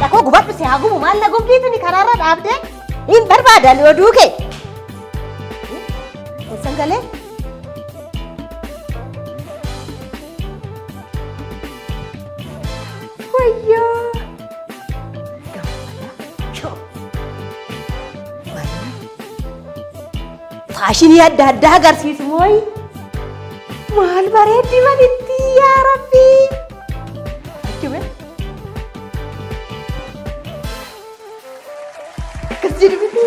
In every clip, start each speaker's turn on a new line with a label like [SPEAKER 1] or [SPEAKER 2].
[SPEAKER 1] Haadha koo gubadhu si haa gubu maal na gubdii tuni karaarra dhaabdee hin barbaadan oduu kee. Eessan galee? Wayyoo! Gammada. Shoo! Faashinii adda addaa agarsiisu mooyi. Maal bareeddi manitti yaa Rabbii. Achume. Akkas jedhu miti.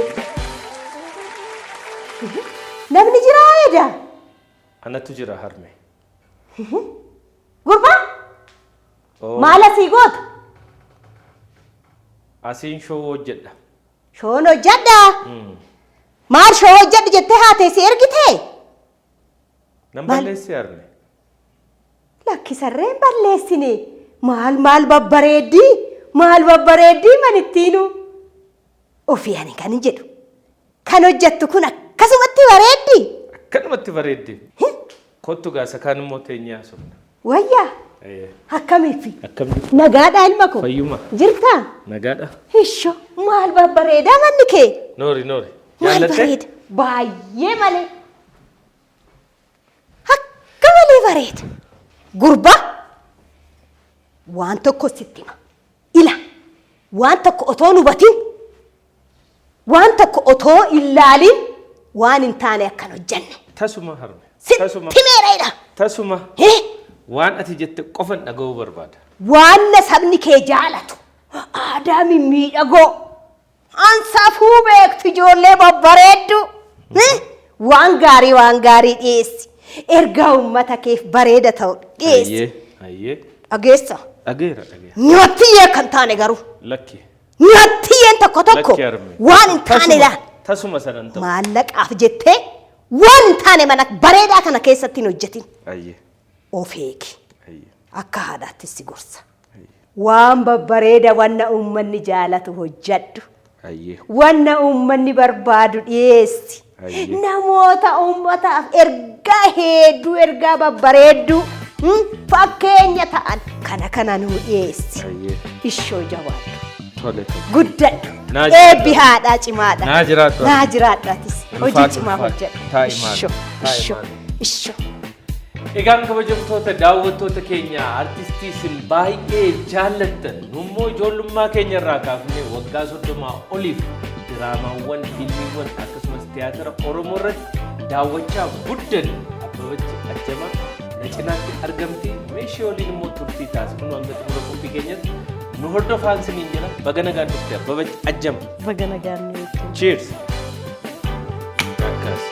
[SPEAKER 1] Namni jiraa edaa?
[SPEAKER 2] Anatu jira harme.
[SPEAKER 1] Gurbaa
[SPEAKER 2] Oo,
[SPEAKER 1] maal asii goota?
[SPEAKER 2] Asiin showuu hojjedha.
[SPEAKER 1] Shoon hojjedha. Maal shoo hojjedhu jettee haatee si ergitee?
[SPEAKER 2] Nan
[SPEAKER 1] Maal?
[SPEAKER 2] balleessee harme.
[SPEAKER 1] Lakki sarreen balleessine. Maal maal babbareeddii? Maal babbareeddii manittiinu? Ofii ani kan hin jedhu. Kan hojjettu kun akkasumatti bareeddi.
[SPEAKER 2] Akkanumatti bareeddi. Kottu gaa isa kaan immoo teenyee haasofna.
[SPEAKER 1] Wayyaa
[SPEAKER 2] Ee,
[SPEAKER 1] akkamiif?
[SPEAKER 2] Akkam jirtu?
[SPEAKER 1] Nagaadhaa ilma koo?
[SPEAKER 2] Fayyuma.
[SPEAKER 1] Jirtaa?
[SPEAKER 2] Nagaadha.
[SPEAKER 1] Ishoo maal babbareedaa manni kee?
[SPEAKER 2] Noori noori.
[SPEAKER 1] Maal
[SPEAKER 2] Jaallattee?
[SPEAKER 1] bareeda? Baay'ee malee. Akka malee bareeda. Gurbaa waan tokko sitti hima. Ila waan tokko otoo hin hubatin waan tokko otoo hin laalin waan hin taane akkan hojjanne.
[SPEAKER 2] Tasuma harme.
[SPEAKER 1] Sitti
[SPEAKER 2] Tasuma.
[SPEAKER 1] himeera ila.
[SPEAKER 2] Tasuma.
[SPEAKER 1] Hee?
[SPEAKER 2] Waan ati jette qofan dhaga'uu barbaada.
[SPEAKER 1] Waan na sabni kee jaalatu aadaa mimmiidhagoo an safuu beektu ijoollee babbareeddu waan gaarii waan gaarii dhiyeessi. Ergaa uummata keef bareeda ta'u dhiyeessi.
[SPEAKER 2] Ayyee. Ayyee.
[SPEAKER 1] Dhageessa.
[SPEAKER 2] Dhageera dhageera.
[SPEAKER 1] Nyaattiyyee kan taane garuu.
[SPEAKER 2] Lakki.
[SPEAKER 1] Nyaattiyyeen tokko tokko
[SPEAKER 2] Lakki harme.
[SPEAKER 1] waan hin taane
[SPEAKER 2] Tasuma.
[SPEAKER 1] laal.
[SPEAKER 2] Tasuma sanan ta'u.
[SPEAKER 1] Maallaqaaf jettee waan hin taane mana bareedaa kana keessatti hin hojjetin.
[SPEAKER 2] Ayyee.
[SPEAKER 1] Of eegi.
[SPEAKER 2] Ayyee.
[SPEAKER 1] Akka haadhaattis si gorsa. Waan babbareeda wanna uummanni jaalatu hojjadhu.
[SPEAKER 2] Ayyee.
[SPEAKER 1] Wanna uummanni barbaadu dhiyeessi.
[SPEAKER 2] Ayyee.
[SPEAKER 1] Namoota uummataaf ergaa hedduu ergaa babbareedduu fakkeenya ta'an kana kana nuu dhiyeessi.
[SPEAKER 2] Ayyee.
[SPEAKER 1] Ishoo jabaadhu.
[SPEAKER 2] Tole tole.
[SPEAKER 1] Guddadhu.
[SPEAKER 2] Naa jiraadhu.
[SPEAKER 1] Eebbi haadhaa cimaadha.
[SPEAKER 2] Naa jiraadhu.
[SPEAKER 1] Naa jiraadhu atis. Hojii
[SPEAKER 2] Ulfaadhu,
[SPEAKER 1] cimaa
[SPEAKER 2] ulfaadhu.
[SPEAKER 1] hojjedhu.
[SPEAKER 2] Taa'i maali?
[SPEAKER 1] Ishoo.
[SPEAKER 2] Taa'i
[SPEAKER 1] Ishoo.
[SPEAKER 2] maali?
[SPEAKER 1] Ishoo.
[SPEAKER 2] Egaan kabajamtoota daawwattoota keenya artistii isin baay'ee jaallattan nummoo ijoollummaa keenya irraa kaafnee waggaa 30 oliif diraamaawwan, fiilmiiwwan akkasumas tiyaatira Oromoo irratti daawwachaa guddanne Abbabachi Ajjamaa na cinaatti argamti. Meeshee waliin immoo turtii taasifnu hanga xumura qophii keenyatti nu hordofaan isiniin jira. Baga nagaan dhufte Abbabachi Ajjama.
[SPEAKER 3] Baga nagaan nu eegde.
[SPEAKER 2] Cheers! Akkas.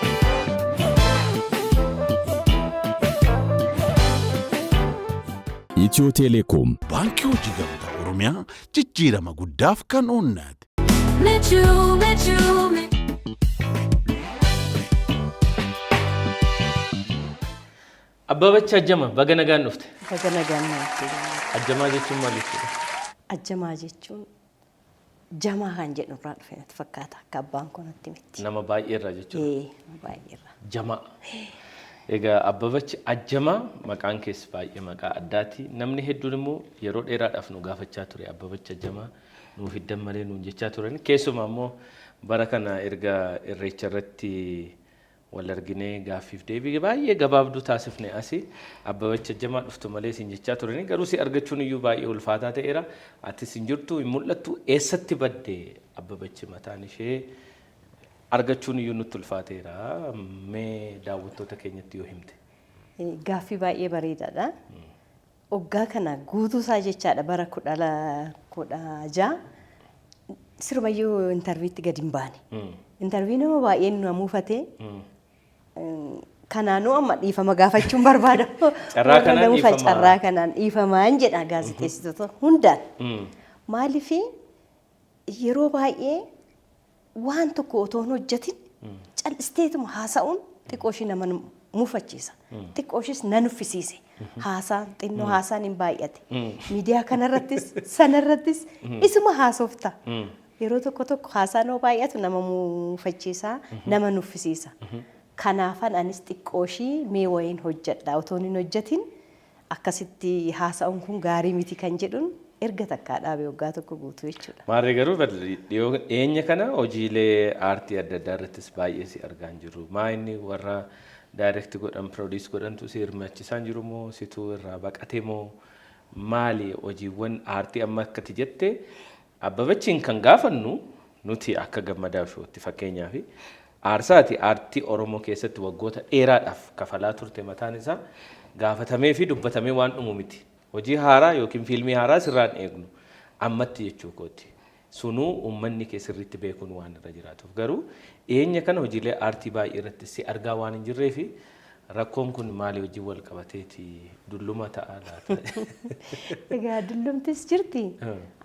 [SPEAKER 4] Itiyoo Teeleekoom.
[SPEAKER 5] Baankii Hojii Gamtaa Oromiyaa jijjiirama guddaaf kan onnate.
[SPEAKER 6] Michuu michuu mi.
[SPEAKER 2] Abbabach Ajjama baga nagaan dhufte.
[SPEAKER 3] Baga nagaan nu eegde.
[SPEAKER 2] Ajjamaa jechuun maal jechuudha?
[SPEAKER 3] Ajjamaa jechuun Jamaa kan jedhu irraa dhufe natti fakkaata akka abbaan koo natti himetti.
[SPEAKER 2] Nama baay'ee irraa jechuudha.
[SPEAKER 3] Ee, nama baay'ee irraa.
[SPEAKER 2] Jamaa. Egaa Abbabachi Ajjamaa maqaan kees baay'ee maqaa addaati. Namni hedduun immoo yeroo dheeraadhaaf nu gaafachaa ture Abbabachi Ajjamaa nuu fiddan malee nuun jechaa turan. Keessumaa immoo bara kana erga irreecha irratti Wal arginee gaaffiif deebii baay'ee gabaabduu taasifne asi Abbabach Ajjamaa dhuftu malee siin jechaa turani garuu si argachuun iyyuu baay'ee ulfaataa ta'eera. Atis hin jirtu hin mul'attu eessatti badde Abbabachi mataan ishee argachuun iyyuu nutti ulfaateera. Mee daawwattoota keenyatti yoo himte.
[SPEAKER 3] Gaaffii baay'ee bareedaadha. Waggaa kana guutuu isaa jechaadha bara 16 sirumayyuu intarviitti gadi hin baane. Intarvii nama baay'een na muufate. Kanaanuu amma dhiifama gaafachuun barbaada.
[SPEAKER 2] Carraa
[SPEAKER 3] Warra
[SPEAKER 2] kanaan
[SPEAKER 3] na muufan
[SPEAKER 2] dhiifama.
[SPEAKER 3] Carraa kanaan dhiifamaan jedha gaazexeessitoota hundaan. Maaliif yeroo baay'ee waan tokko otoo hin hojjetin cal'isteetuma haasa'uun xiqqoo ishii nama mufachiisa. Xiqqoo ishiis na nuffisiise. Haasaan xinnoo haasaan hin baay'ate. Miidiyaa kanarrattis sanarrattis isuma haasofta. Yeroo tokko tokko haasaan yoo baay'atu nama mufachiisa, nama nuffisiisa. Kanaafan anis xiqqoo ishii mee wayiin hojjedha otoo hin hojjetin akkasitti haasa'uun kun gaarii miti kan jedhuun Erga takkaa dhaabee waggaa tokko guutuu jechuudha.
[SPEAKER 2] Maarree garuu dhiyeenya kana hojiilee aartii adda addaa irrattis baay'ee si argaa hin jiru. Maa inni warra direct godhan, produce godhantu si hirmaachisaa hin jiru moo situu irraa baqate moo maali hojiiwwan aartii amma akkati jette? Abbabachiin kan gaafannu nuti akka Gammadaa Showtti, fakkeenyaaf, aarsaati aartii Oromoo keessatti waggoota dheeraadhaaf kafalaa turte mataan isaa gaafatamee fi dubbatamee waan dhumu miti. Hojii haaraa yookiin fiilmii haaraa sirraan eegnu ammatti jechuu kooti. Sunuu uummanni kee sirriitti beekuun waan irra jiraatuuf, garuu dhiyeenya kana hojiilee aartii baay'ee irratti si argaa waan hin jirree fi rakkoon kun maalii wajjin wal qabateeti? Dulluma ta'a laata?
[SPEAKER 3] Egaa dullumtis jirti.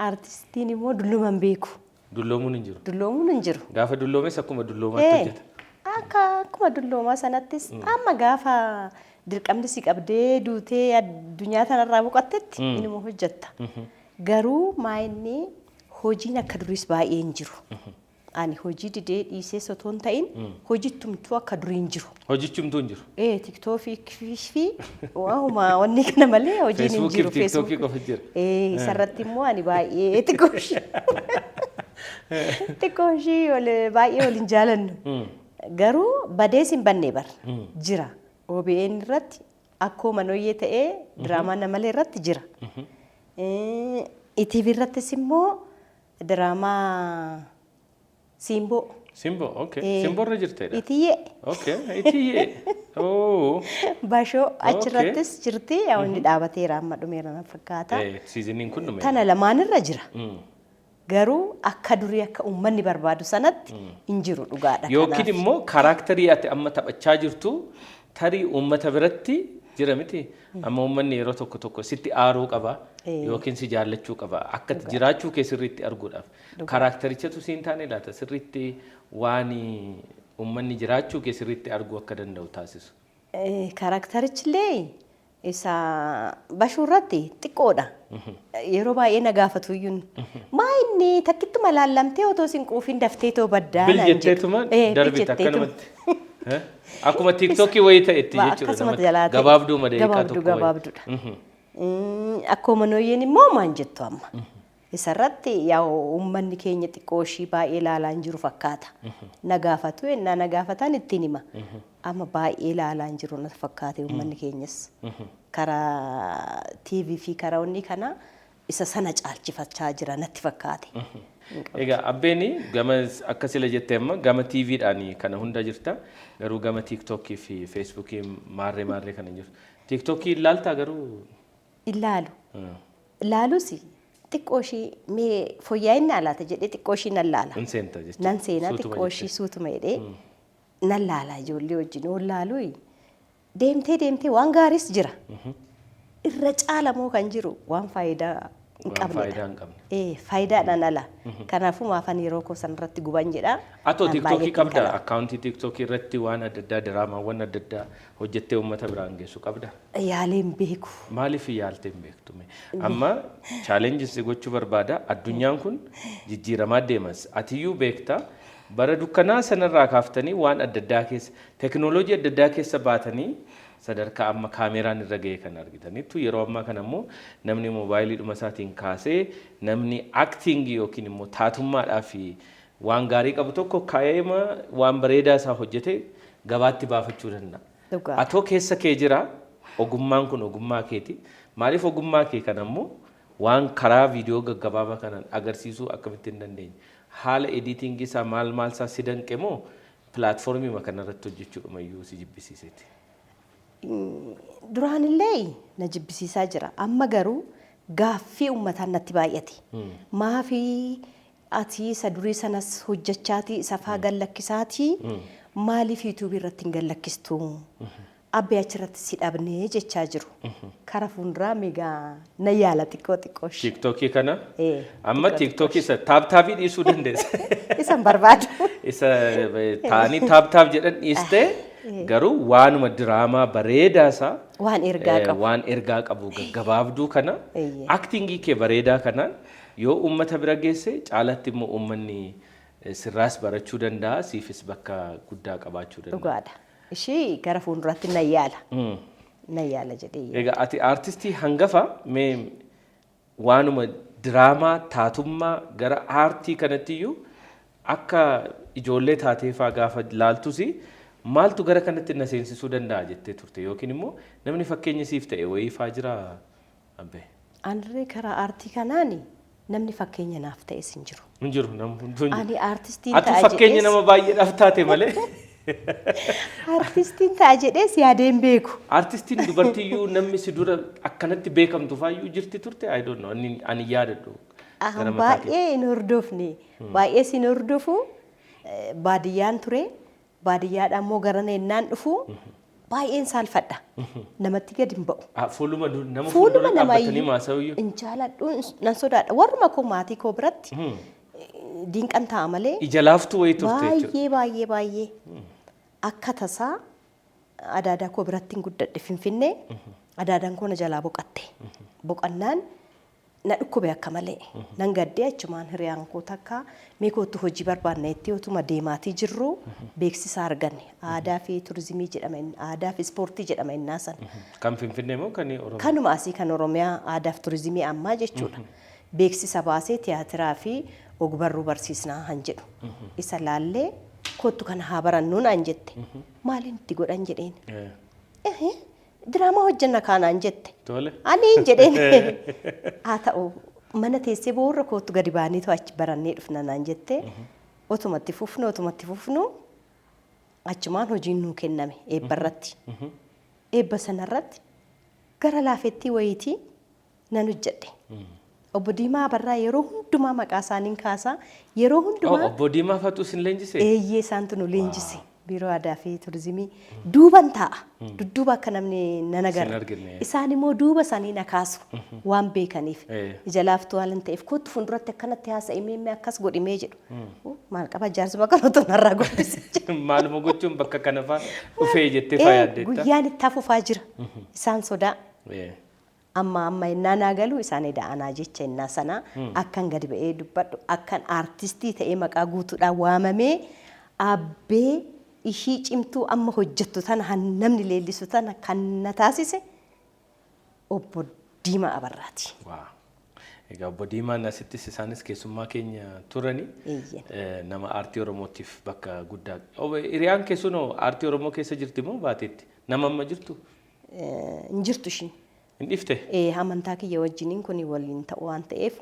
[SPEAKER 3] Aartistiin immoo dulluma hin beeku.
[SPEAKER 2] Dulloomuun hin jiru.
[SPEAKER 3] Dulloomuun hin jiru.
[SPEAKER 2] Gaafa dulloomes akkuma dulloomaatti hojjeta.
[SPEAKER 3] Akkuma dulloomaa sanattis amma gaafa dirqamni si qabdee duutee addunyaa tanarraa boqottetti inuma hojjetta. Garuu maa inni hojiin akka duriis baay'ee hin jiru. Ani hojii didee dhiisee otoo hin ta'in hojittumtuu akka durii hin jiru.
[SPEAKER 2] Hojichumtuu hin jiru.
[SPEAKER 3] Ee, TikTokii fi waanuma wanni kana malee hojiin hin jiru.
[SPEAKER 2] Feesbuukii fi TikTokii qofa jira.
[SPEAKER 3] Ee, isarratti immoo ani baay'ee xiqqoo ishii baay'ee wal hin jaalannu. Garuu badees hin banne bar jira. OBN irratti akkoo manoyyee ta'ee diraamaa namalee irratti jira. ETV irrattis immoo diraamaa Simboo.
[SPEAKER 2] Simboo, okay. Simboo irra jirtedha.
[SPEAKER 3] Itiyyee.
[SPEAKER 2] Okay, itiyyee. Oh.
[SPEAKER 3] Bashoo achirrattis jirti. Yaa, inni dhaabateera, amma dhumeera na fakkaata.
[SPEAKER 2] Seasoniin kun dhumeera.
[SPEAKER 3] Tana lamaan irra jira. Garuu akka durii, akka uummanni barbaadu sanatti hin jiru, dhugaadha.
[SPEAKER 2] Yookiin
[SPEAKER 3] Kanaaf.
[SPEAKER 2] immoo characterii ati amma taphachaa jirtu tarii uummata biratti jira miti. Amma uummanni yeroo tokko tokko sitti aaruu qaba yookiin si jaallachuu qaba. Akka ati jiraachuu kee sirriitti arguudhaaf. Characterichatu siin taane laata, sirriitti waan uummanni jiraachuu kee sirriitti arguu akka danda'u taasisu?
[SPEAKER 3] Characterichillee isa Bashuu irratti xiqqoodha. Yeroo baay'ee na gaafatu iyyuu. Maa inni takkittuma laallamtee otoo sin quufin daftee too baddaa
[SPEAKER 2] Bil
[SPEAKER 3] naan jedhu.
[SPEAKER 2] jetteetuma
[SPEAKER 3] Bil
[SPEAKER 2] darbite
[SPEAKER 3] jetteetuma.
[SPEAKER 2] akkanumatti. Eh? Akkuma TikTokii wayii ta'etti jechuudha.
[SPEAKER 3] Akkasumatti
[SPEAKER 2] namatti.
[SPEAKER 3] jalaa ta'e.
[SPEAKER 2] Gabaabduu daqiiqaa
[SPEAKER 3] Gabaabduu
[SPEAKER 2] tokko wayii.
[SPEAKER 3] gabaabduudha. Akkuma nooyyeen immoo maan jettu amma. Isarratti yaa uummanni keenya xiqqoo ishii baay'ee ilaalaa hin jiru fakkaata. Na gaafatu, ennaa na gaafatan ittiin hima. Amma baay'ee ilaalaa hin jiru na fakkaate uummanni keenyas. Karaa TV fi karaa onni kana isa sana caalchifachaa jira natti fakkaate.
[SPEAKER 2] Egaa Abbeen gama akka sila jette amma gama TVdhaan kana hunda jirta, garuu gama TikTokii fi Facebookii maarree maarree kana jiru. TikTokii ilaaltaa garuu?
[SPEAKER 3] Ilaalu. Ilaalus xiqqoo ishii mee fooyya'inni alaata jedhee xiqqoo ishii nan laala.
[SPEAKER 2] Hin seenta jechuudha.
[SPEAKER 3] Nan seenaa.
[SPEAKER 2] Suutuma
[SPEAKER 3] Xiqqoo ishii suutuma jedhee nan laala, ijoollee wajjin oon laaluu deemtee deemtee waan gaariis jira. Irra caalamoo kan jiru waan faayidaa hin
[SPEAKER 2] Waan
[SPEAKER 3] qabnedha.
[SPEAKER 2] faayidaa hin qabne.
[SPEAKER 3] Ee, faayidaadhaan ala. Kanaafuu maafan yeroo koo sanarratti guban jedha.
[SPEAKER 2] Atoo
[SPEAKER 3] An
[SPEAKER 2] TikTokii
[SPEAKER 3] baay'ee
[SPEAKER 2] qabda?
[SPEAKER 3] xiinxala.
[SPEAKER 2] Accountii TikTokii irratti waan adda addaa, diraamaawwan adda addaa hojjettee uummata biraan geessu qabda?
[SPEAKER 3] Yaaleen beeku.
[SPEAKER 2] Maaliif yaaltee hin beektu mee? Amma challenges gochuu barbaada. Addunyaan kun jijjiiramaa deemas. Atiyyuu beekta. Bara dukkanaa sanarraa kaaftanii waan adda addaa keessa, teekinooloojii adda addaa keessa baatanii sadarkaa amma kaameraan irra ga'e kan argitaniittu, yeroo ammaa kana immoo namni moobaayiliidhuma isaatiin kaasee, namni actingii yookiin immoo taatummaadhaa fi waan gaarii qabu tokko kaa'eema waan bareedaa isaa hojjete gabaatti baafachuu danda'a.
[SPEAKER 3] Dhugaa.
[SPEAKER 2] Atoo keessa kee jira, ogummaan kun ogummaa keeti. Maaliif ogummaa kee kana immoo waan karaa viidiyoo gaggabaabaa kanaan agarsiisuu akkamitti hin dandeenye? Haala editingii isaa maal maal isaa si danqe moo platformii kanarratti hojjechuudhumayyuu si jibbisiiseeti?
[SPEAKER 3] Duraanillee na jibbisiisaa jira. Amma garuu gaaffii uummataan natti baay'ate. Maafi ati isa durii sanas hojjechaatii isa faa gallakkisaatii maaliif YouTubeii irratti hin gallakkistu? Abbee achirratti si dhabnee jechaa jiru. Kara fuulduraa meegaa na yaala xiqqoo xiqqoo ishee.
[SPEAKER 2] TikTokii kana
[SPEAKER 3] Ee,
[SPEAKER 2] amma TikTokii isa tap tapii dhiisuu dandeessa.
[SPEAKER 3] Isan barbaadu.
[SPEAKER 2] Isa taa'anii tap tap jedhan dhiistee garuu waanuma diraamaa bareedaa isaa
[SPEAKER 3] Waan ergaa qabu.
[SPEAKER 2] Waan ergaa qabu gaggabaabduu kana actingii kee bareedaa kanaan yoo uummata bira geesse, caalatti immoo uummanni sirraas barachuu danda'a, siifis bakka guddaa qabaachuu danda'a.
[SPEAKER 3] Dhugaadha. Ishii gara fuulduraatti na yaala. Na yaala jedhee yaada.
[SPEAKER 2] Egaa ati aartistii hangafa, mee waanuma diraamaa taatummaa gara aartii kanattiyyuu akka ijoollee taatee faa gaafa laaltus maaltu gara kanatti na seensisuu danda'a jettee turte yookiin immoo namni fakkeenya siif ta'e wayii faa jira, Abbee?
[SPEAKER 3] Anirree karaa aartii kanaani namni fakkeenya naaf ta'es hin jiru.
[SPEAKER 2] Hin jiru, nama hunduu hin jiru.
[SPEAKER 3] Ani aartistiin
[SPEAKER 2] Atu
[SPEAKER 3] ta'a
[SPEAKER 2] fakkeenya
[SPEAKER 3] jedhees
[SPEAKER 2] nama baay'eedhaaf taate malee.
[SPEAKER 3] Aartistiin ta'a jedhees yaadee hin beeku.
[SPEAKER 2] Aartistiin dubartiyyuu namni si dura akkanatti beekamtu faayyuu jirti turte? I don't know. Ani yaadadhu. Gara mataa kee.
[SPEAKER 3] Baay'ee hin hordofne. Baay'ee sin hordofu, baadiyyaan ture. Baadiyyaadhaan immoo gara ennaan dhufu baay'een saalfadha. Namatti gadi hin ba'u.
[SPEAKER 2] Ah, fuuluma nama
[SPEAKER 3] Fuuluma
[SPEAKER 2] fuuldura
[SPEAKER 3] namaa
[SPEAKER 2] dhaabbatanii maasa'iyyuu.
[SPEAKER 3] hin jaaladhu, nan sodaadha. Warruma koo, maatii koo biratti dinqan ta'a malee.
[SPEAKER 2] Ija laaftuu wayii turte jechuudha.
[SPEAKER 3] Baay'ee, baay'ee, baay'ee. Akka tasaa adaadaa koo biratti hin guddadhe Finfinnee. Adaadaan koo na jalaa boqatte. Boqannaan na dhukkube akka malee. Nan gaddee, achumaan hiriyaan koo takka mee kootu hojii barbaanna jettee, otuma deemaatii jirru beeksisa arganne. Aadaa fi turizimii jedhama, aadaa fi ispoortii jedhama innaa sana.
[SPEAKER 2] Kan Finfinnee moo kan Oromoo?
[SPEAKER 3] Kanuma asii kan Oromiyaa, aadaa fi turizimii ammaa jechuudha. Beeksisa baasee tiyaatiraa fi ogbarruu barsiisnaa han jedhu. Isa laallee kottu kana haa barannu naan jette. Maaliin itti godhan jedheen. Diraamaa hojjenna kaanaan jette.
[SPEAKER 2] Tole.
[SPEAKER 3] Ani hin jedheen. Haa ta'u, mana teessee boorra kottu gadi baaniitu achi barannee dhufna naan jette. Otumatti fufnu, otumatti fufnu, achumaan hojiin nuu kenname eebba irratti. Eebba sanarratti gara laafettii wayiitii nan hojjedhe. Obbo Diimaa Abarraa yeroo hundumaa maqaa isaaniin kaasaa, yeroo hundumaa.
[SPEAKER 2] Obbo Diimaa fatu isin leenjise?
[SPEAKER 3] Eeyyee, isaantu nu leenjise. Biiroo aadaa fi turizimii duuban taa'a. Dudduuba akka namni nan agarra.
[SPEAKER 2] Argine.
[SPEAKER 3] Isaan immoo duuba isaanii na kaasu waan beekaniif. Ija laaftuu haala ta'eef kottu fuulduratti akkanatti haasa'imee mee akkas godhimee jedhu. Maal qaba jaarsuma kana otoo narraa guddise.
[SPEAKER 2] Maaluma gochuun bakka kana faa dhufee jettee faa yaaddeetta?
[SPEAKER 3] Guyyaan itti hafufaa jira. Isaan sodaa. Amma amma innaa naa galu isaan eda'anaa jecha innaa sana akkan gadi ba'ee dubbadhu, akkan aartistii ta'ee maqaa guutuudhaan waamamee abbee ishii cimtuu amma hojjettu tana han namni leellisu tana kan na taasise obbo Diimaa Abarraati.
[SPEAKER 2] Waa. Egaa obbo Diimaan asittis isaanis keessummaa keenya turani. Nama aartii Oromootiif bakka guddaa. Hiriyaan keessunoo aartii Oromoo keessa jirti moo baateetti? Nama amma jirtu?
[SPEAKER 3] Hin jirtu ishiin.
[SPEAKER 2] Hin dhifte?
[SPEAKER 3] Amantaa kiyya wajjiniin kun waliin ta'u waan ta'eef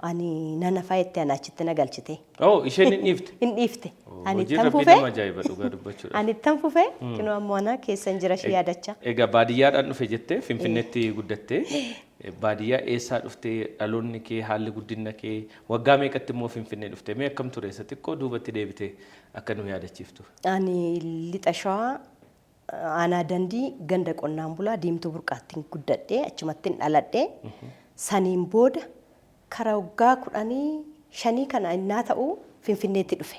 [SPEAKER 3] ani nana faayetti ana achitti na galchite.
[SPEAKER 2] Oh, isheen hin dhiifte?
[SPEAKER 3] Hin dhiifte. Ani
[SPEAKER 2] Hojiin
[SPEAKER 3] ittan
[SPEAKER 2] rabbii
[SPEAKER 3] fufee.
[SPEAKER 2] nama ajaa'iba dhugaa dubbachuudhaaf.
[SPEAKER 3] Ani ittan fufee kinoo ammoo ana keessan jira ishee yaadachaa.
[SPEAKER 2] Egaa baadiyyaadhaan dhufe jettee Finfinneetti guddattee, baadiyyaa eessaa dhuftee, dhaloonni kee, haalli guddina kee, waggaa meeqatti immoo Finfinnee dhuftee, mee akkam ture isa xiqqoo duubatti deebitee akka nu yaadachiiftu?
[SPEAKER 3] Ani Lixa Shawaa, aanaa Dandii, ganda qonnaan bulaa Diimtuu Burqaattiin guddadhee achumattiin dhaladhee. Saniin booda karaa waggaa 15 kana innaa ta'u Finfinneetti dhufe.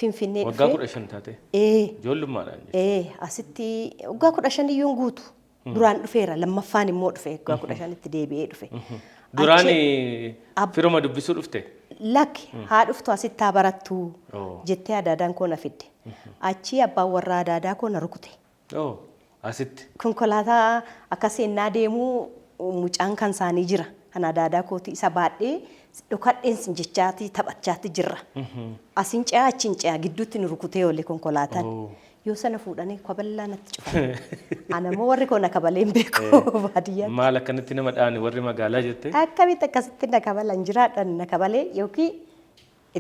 [SPEAKER 3] Finfinnee
[SPEAKER 2] Waggaa
[SPEAKER 3] dhufe.
[SPEAKER 2] 15 taate?
[SPEAKER 3] Ee.
[SPEAKER 2] Ijoollummaadhaan jechuudha.
[SPEAKER 3] Ee, asitti waggaa 15 iyyuu hin guutu. Duraan dhufeera, lammaffaan immoo dhufe, waggaa 15tti deebi'ee dhufe.
[SPEAKER 2] Duraan firuma dubbisuu dhufte?
[SPEAKER 3] Lakki, haa dhuftu asitti haa barattu jettee adaadaan koo na fidde. Achii abbaan warraa adaadaa koo na rukute.
[SPEAKER 2] Oh, asitti.
[SPEAKER 3] Konkolaataa akka seennaa deemuu mucaan kan isaanii jira. Kan adaadaa kooti isa baadhee dhokadheen jechaati taphachaati jirra. Asin ce'aa achiin ce'aa gidduutti nu rukutee oole konkolaataan. Yoo sana fuudhanii kaballaa natti cufan. Ana immoo warri koo na kabalee hin beeku baadiyyaa.
[SPEAKER 2] Maal akkanatti nama dha'ani warri magaalaa jettee?
[SPEAKER 3] Akkamitti akkasitti na kabalan jiraadhaan na kabalee, yookiin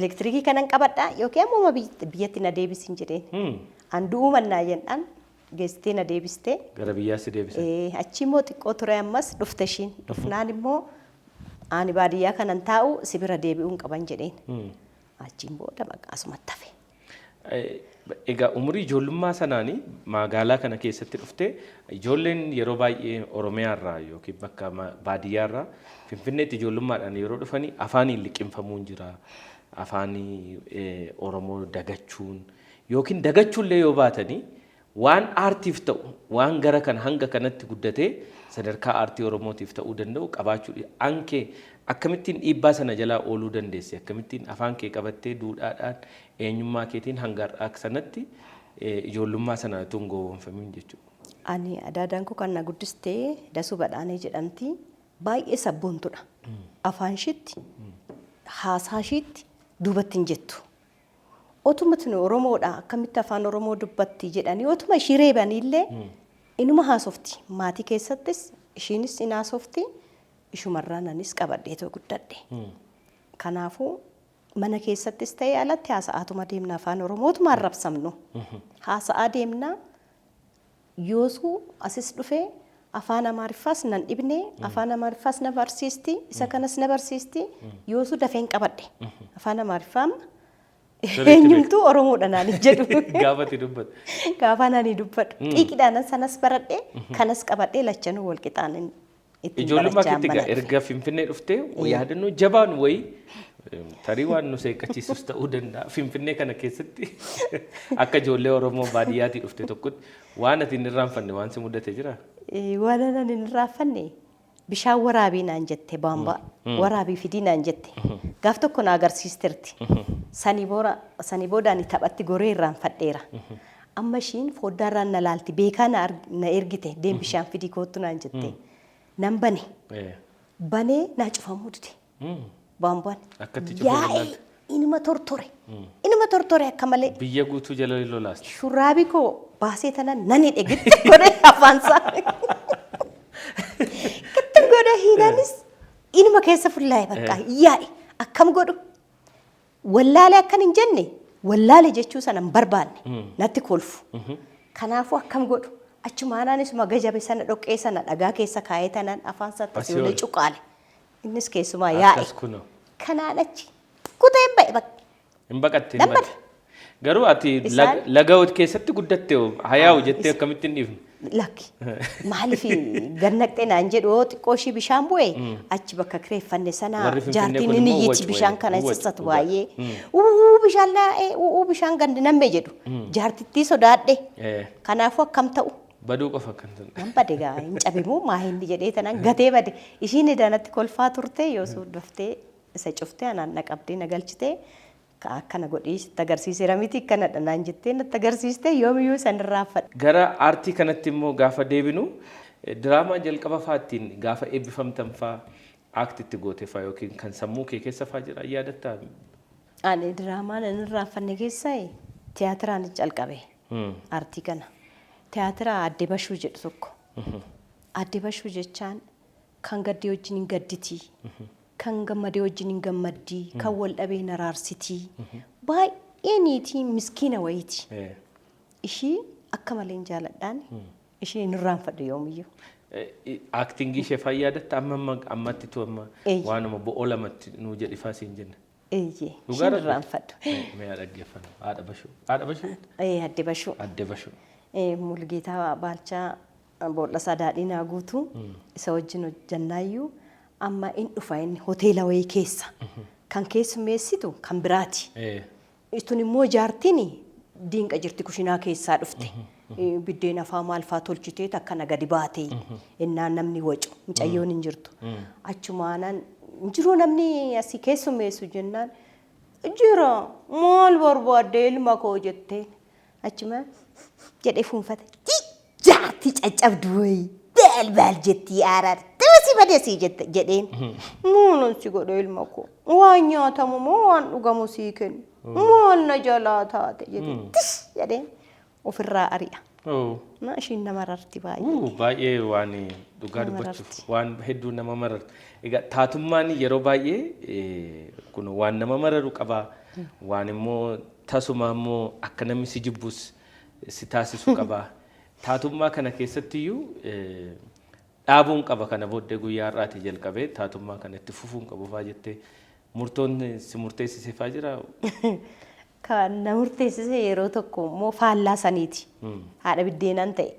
[SPEAKER 3] elektiriikii kanan qabadhaa yookiin ammuma biyyatti na deebisin jedheen. An du'uu mannaa jedhaan geessitee na deebistee.
[SPEAKER 2] Gara biyyaatti deebisan.
[SPEAKER 3] Achi immoo xiqqoo ture, ammas dhufte ishiin. Dhufnaan immoo ani baadiyyaa kanan taa'u si bira deebi'uu hin qaban jedheen. Achiin booda bakka asumatti hafe.
[SPEAKER 2] Egaa umurii ijoollummaa sanaanii magaalaa kana keessatti dhuftee, ijoolleen yeroo baay'ee Oromiyaarraa yookiin bakka baadiyyaarraa Finfinneetti ijoollummaadhaan yeroo dhufanii afaaniin liqimfamuun jira. Afaanii Oromoo dagachuun yookiin dagachuullee yoo baatanii waan aartiif ta'u, waan gara kana hanga kanatti guddatee sadarkaa aartii Oromootiif ta'uu danda'u qabaachuu ankee akkamittiin dhiibbaa sana jalaa ooluu dandeesse? Akkamittiin afaan kee qabattee duudhaadhaan eenyummaa keetiin hanga har'aa sanatti ijoollummaa sana utuu hin gowwoomfamin jechuudha?
[SPEAKER 3] Ani adaadaan koo kan na guddistee Dasuu Badhaanee jedhamti. Baay'ee sabboontudha. Afaan ishiitti, haasaa ishiitti duubatti hin jettu. Otuma tuni Oromoodha, akkamitti afaan Oromoo dubbatti jedhanii otuma ishii reebanillee inuma haasofti. Maatii keessattis ishiinis in haasofti. Ishumarraan anis qabadheetoo guddadhe. Kanaafuu mana keessattis ta'ee alatti haasa'aatuma deemna, afaan Oromootuma arrabsamnu. Haasa'aa deemna. Yoosuu asis dhufee afaan Amaariffaas nan dhibne, afaan Amaariffaas na barsiisti, isa kanas na barsiisti. Yoosuu dafeen qabadhe. Afaan Amaariffaa amma eenyumtuu Oromoodha naan hin jedhu.
[SPEAKER 2] Gaafa ati dubbatu.
[SPEAKER 3] Gaafa nani dubbadhu. Xiiqidhaan sanas baradhe, kanas qabadhe, lachanuu wal qixaan ittiin
[SPEAKER 2] Ijoollummaa
[SPEAKER 3] barachaa
[SPEAKER 2] keetti egaa
[SPEAKER 3] mana dhufe.
[SPEAKER 2] erga Finfinnee dhuftee yaadannoo jabaan wayii, tarii waan nu seeqqachiisus ta'uu danda'a. Finfinnee kana keessatti akka ijoollee Oromoo baadiyyaatii dhufte tokkotti waan ati hin irraanfanne waan si mudate jira?
[SPEAKER 3] Waan ani hin irraanfanne, bishaan waraabii naan jette, baambaa waraabii fidii naan jette. Gaaf tokko na agarsiisteerti. Sanii boora sanii booda ani taphatti goree irraanfadheera. Amma ishiin foddaarraan na laalti, beekaa na ergite, deem bishaan fidii koottu naan jette. Nan bane. Banee naa cufamuu dide. Baambaan.
[SPEAKER 2] Akkatti cufuu
[SPEAKER 3] Yaa'ee
[SPEAKER 2] wallaalte.
[SPEAKER 3] inuma tortore. Inuma tortore akka malee.
[SPEAKER 2] Biyya guutuu jala lolaasti.
[SPEAKER 3] Shurraabii koo baasee tana nan hidhe, gitti godhe afaansaa. Gitti godhe, hiidhanis inuma keessa fullaa'e, bakka yaa'e. Akkam godhu? Wallaale akkan hin jenne, wallaale jechuu sana hin barbaanne, natti kolfu. Kanaafuu akkam godhu? Achumaanaanis gajabe sana dhoqqee sana dhagaa keessa kaa'ee tanaan afaan isaatti asii
[SPEAKER 2] Asii
[SPEAKER 3] olee
[SPEAKER 2] ol.
[SPEAKER 3] cuqaale. Innis keessumaa yaa'e.
[SPEAKER 2] Akkas kunoo.
[SPEAKER 3] Kanaan achi kuteen ba'e bakka.
[SPEAKER 2] Hin baqatte, hin
[SPEAKER 3] Nan
[SPEAKER 2] badde. Garuu ati laga keessatti guddatte, hayaa'u jettee akkamitti hin dhiifne?
[SPEAKER 3] Lakki. Maaliif gad naqxee naan jedhu, yoo xiqqoo ishii bishaan bu'e achi bakka kireeffanne sana
[SPEAKER 2] Warri Finfinnee
[SPEAKER 3] jaartiin
[SPEAKER 2] kun
[SPEAKER 3] inni
[SPEAKER 2] immoo
[SPEAKER 3] iyyiti
[SPEAKER 2] wacu
[SPEAKER 3] bishaan kana
[SPEAKER 2] wacu,
[SPEAKER 3] sassatu
[SPEAKER 2] dhugaa.
[SPEAKER 3] baay'ee. Uuu, bishaan laa'ee, uuu, bishaan gandi namme jedhu. Jaartittii sodaadhe. Kanaafuu akkam ta'u?
[SPEAKER 2] Baduu qofa kan ta'e.
[SPEAKER 3] Nan bade gaa, hin cabe moo maa inni jedhee tanaan gatee bade. Ishiin idaanatti kolfaa turte, yoo daftee isa cuftee anaan na qabdee na galchitee, akkana godhii sitti agarsiiseera miti, akkanadha naan jettee natti agarsiiste, yoomiyyuu san irraanfadha.
[SPEAKER 2] Gara aartii kanatti immoo gaafa deebinu, diraamaa jalqaba fa'aa ittiin gaafa eebbifamtan fa'aa act itti goote fa'aa yookiin kan sammuu kee keessa fa'aa jira, yaadattaa?
[SPEAKER 3] Ani diraamaan inni irraanfanne keessaa tiyaatiraan calqabe aartii kana. Tiyaatira Aadde Bashuu jedhu tokko. Aadde Bashuu jechaan kan gaddee wajjin hin gadditii, kan gammadee wajjin hin gammaddii, kan wal dhabee hin araarsitii. Baay'ee niitii miskiina wayiiti. Ishii akka malee hin jaaladhaan, ishii hin irraanfadhu yoomiyyuu.
[SPEAKER 2] Actingii ishee fa'aa yaadatta amma amma ammatti tu amma waanuma bo'oo lamatti nuu jedhi fa'aa siin jenna.
[SPEAKER 3] Eeyyee, ishii hin irraanfadhu.
[SPEAKER 2] Mee haa dhaggeeffannu. Haadha Bashuu. Haadha Bashuu?
[SPEAKER 3] Ee, Aadde Bashuu.
[SPEAKER 2] Aadde Bashuu.
[SPEAKER 3] Mulgeetaa Baalchaa Bool'asaa Daadhiinaa guutuu isa wajjin hojjannaayyuu, amma in dhufa inni hoteela wayii keessa. Kan keessummeessitu kan biraati. Tun immoo jaartiin diinqa jirti, kushinaa keessaa dhufte. Biddeen afaa maal faa tolchitee akkana gadi baate innaan namni wacu mucayyoon hin jirtu. Achumaanaan jiruu namni asii keessummeessu jennaan, jira, maal barbaadde ilma koo jetteen, achuma jedhee fuunfate. Jaartii caccabdu wayii baal baal jettii aaraar tuusi badesii jette jedheen. Maalan si godhe ilma koo, waan nyaatamu moo waan dhugamu sii kennu, maal na jalaa taate jedhee, tis jedheen ofirraa ari'a. Na ishiin nama rarti baay'ee.
[SPEAKER 2] Baay'ee waan dhugaa
[SPEAKER 3] Nama
[SPEAKER 2] dubbachuuf
[SPEAKER 3] mararti.
[SPEAKER 2] waan hedduu nama marartu. Egaa taatummaan yeroo baay'ee kun waan nama mararu qaba. Waan immoo tasuma immoo akka namni si jibbus si taasisu qaba. Taatummaa kana keessattiyyuu dhaabuun qaba, kana booddee guyyaa har'aatii jalqabee taatummaa kana itti fufuun qabu fa'aa jettee murtoon si murteessise fa'aa jira.
[SPEAKER 3] Kan na murteessise yeroo tokko immoo faallaa saniiti. Haadha biddeenaan ta'e.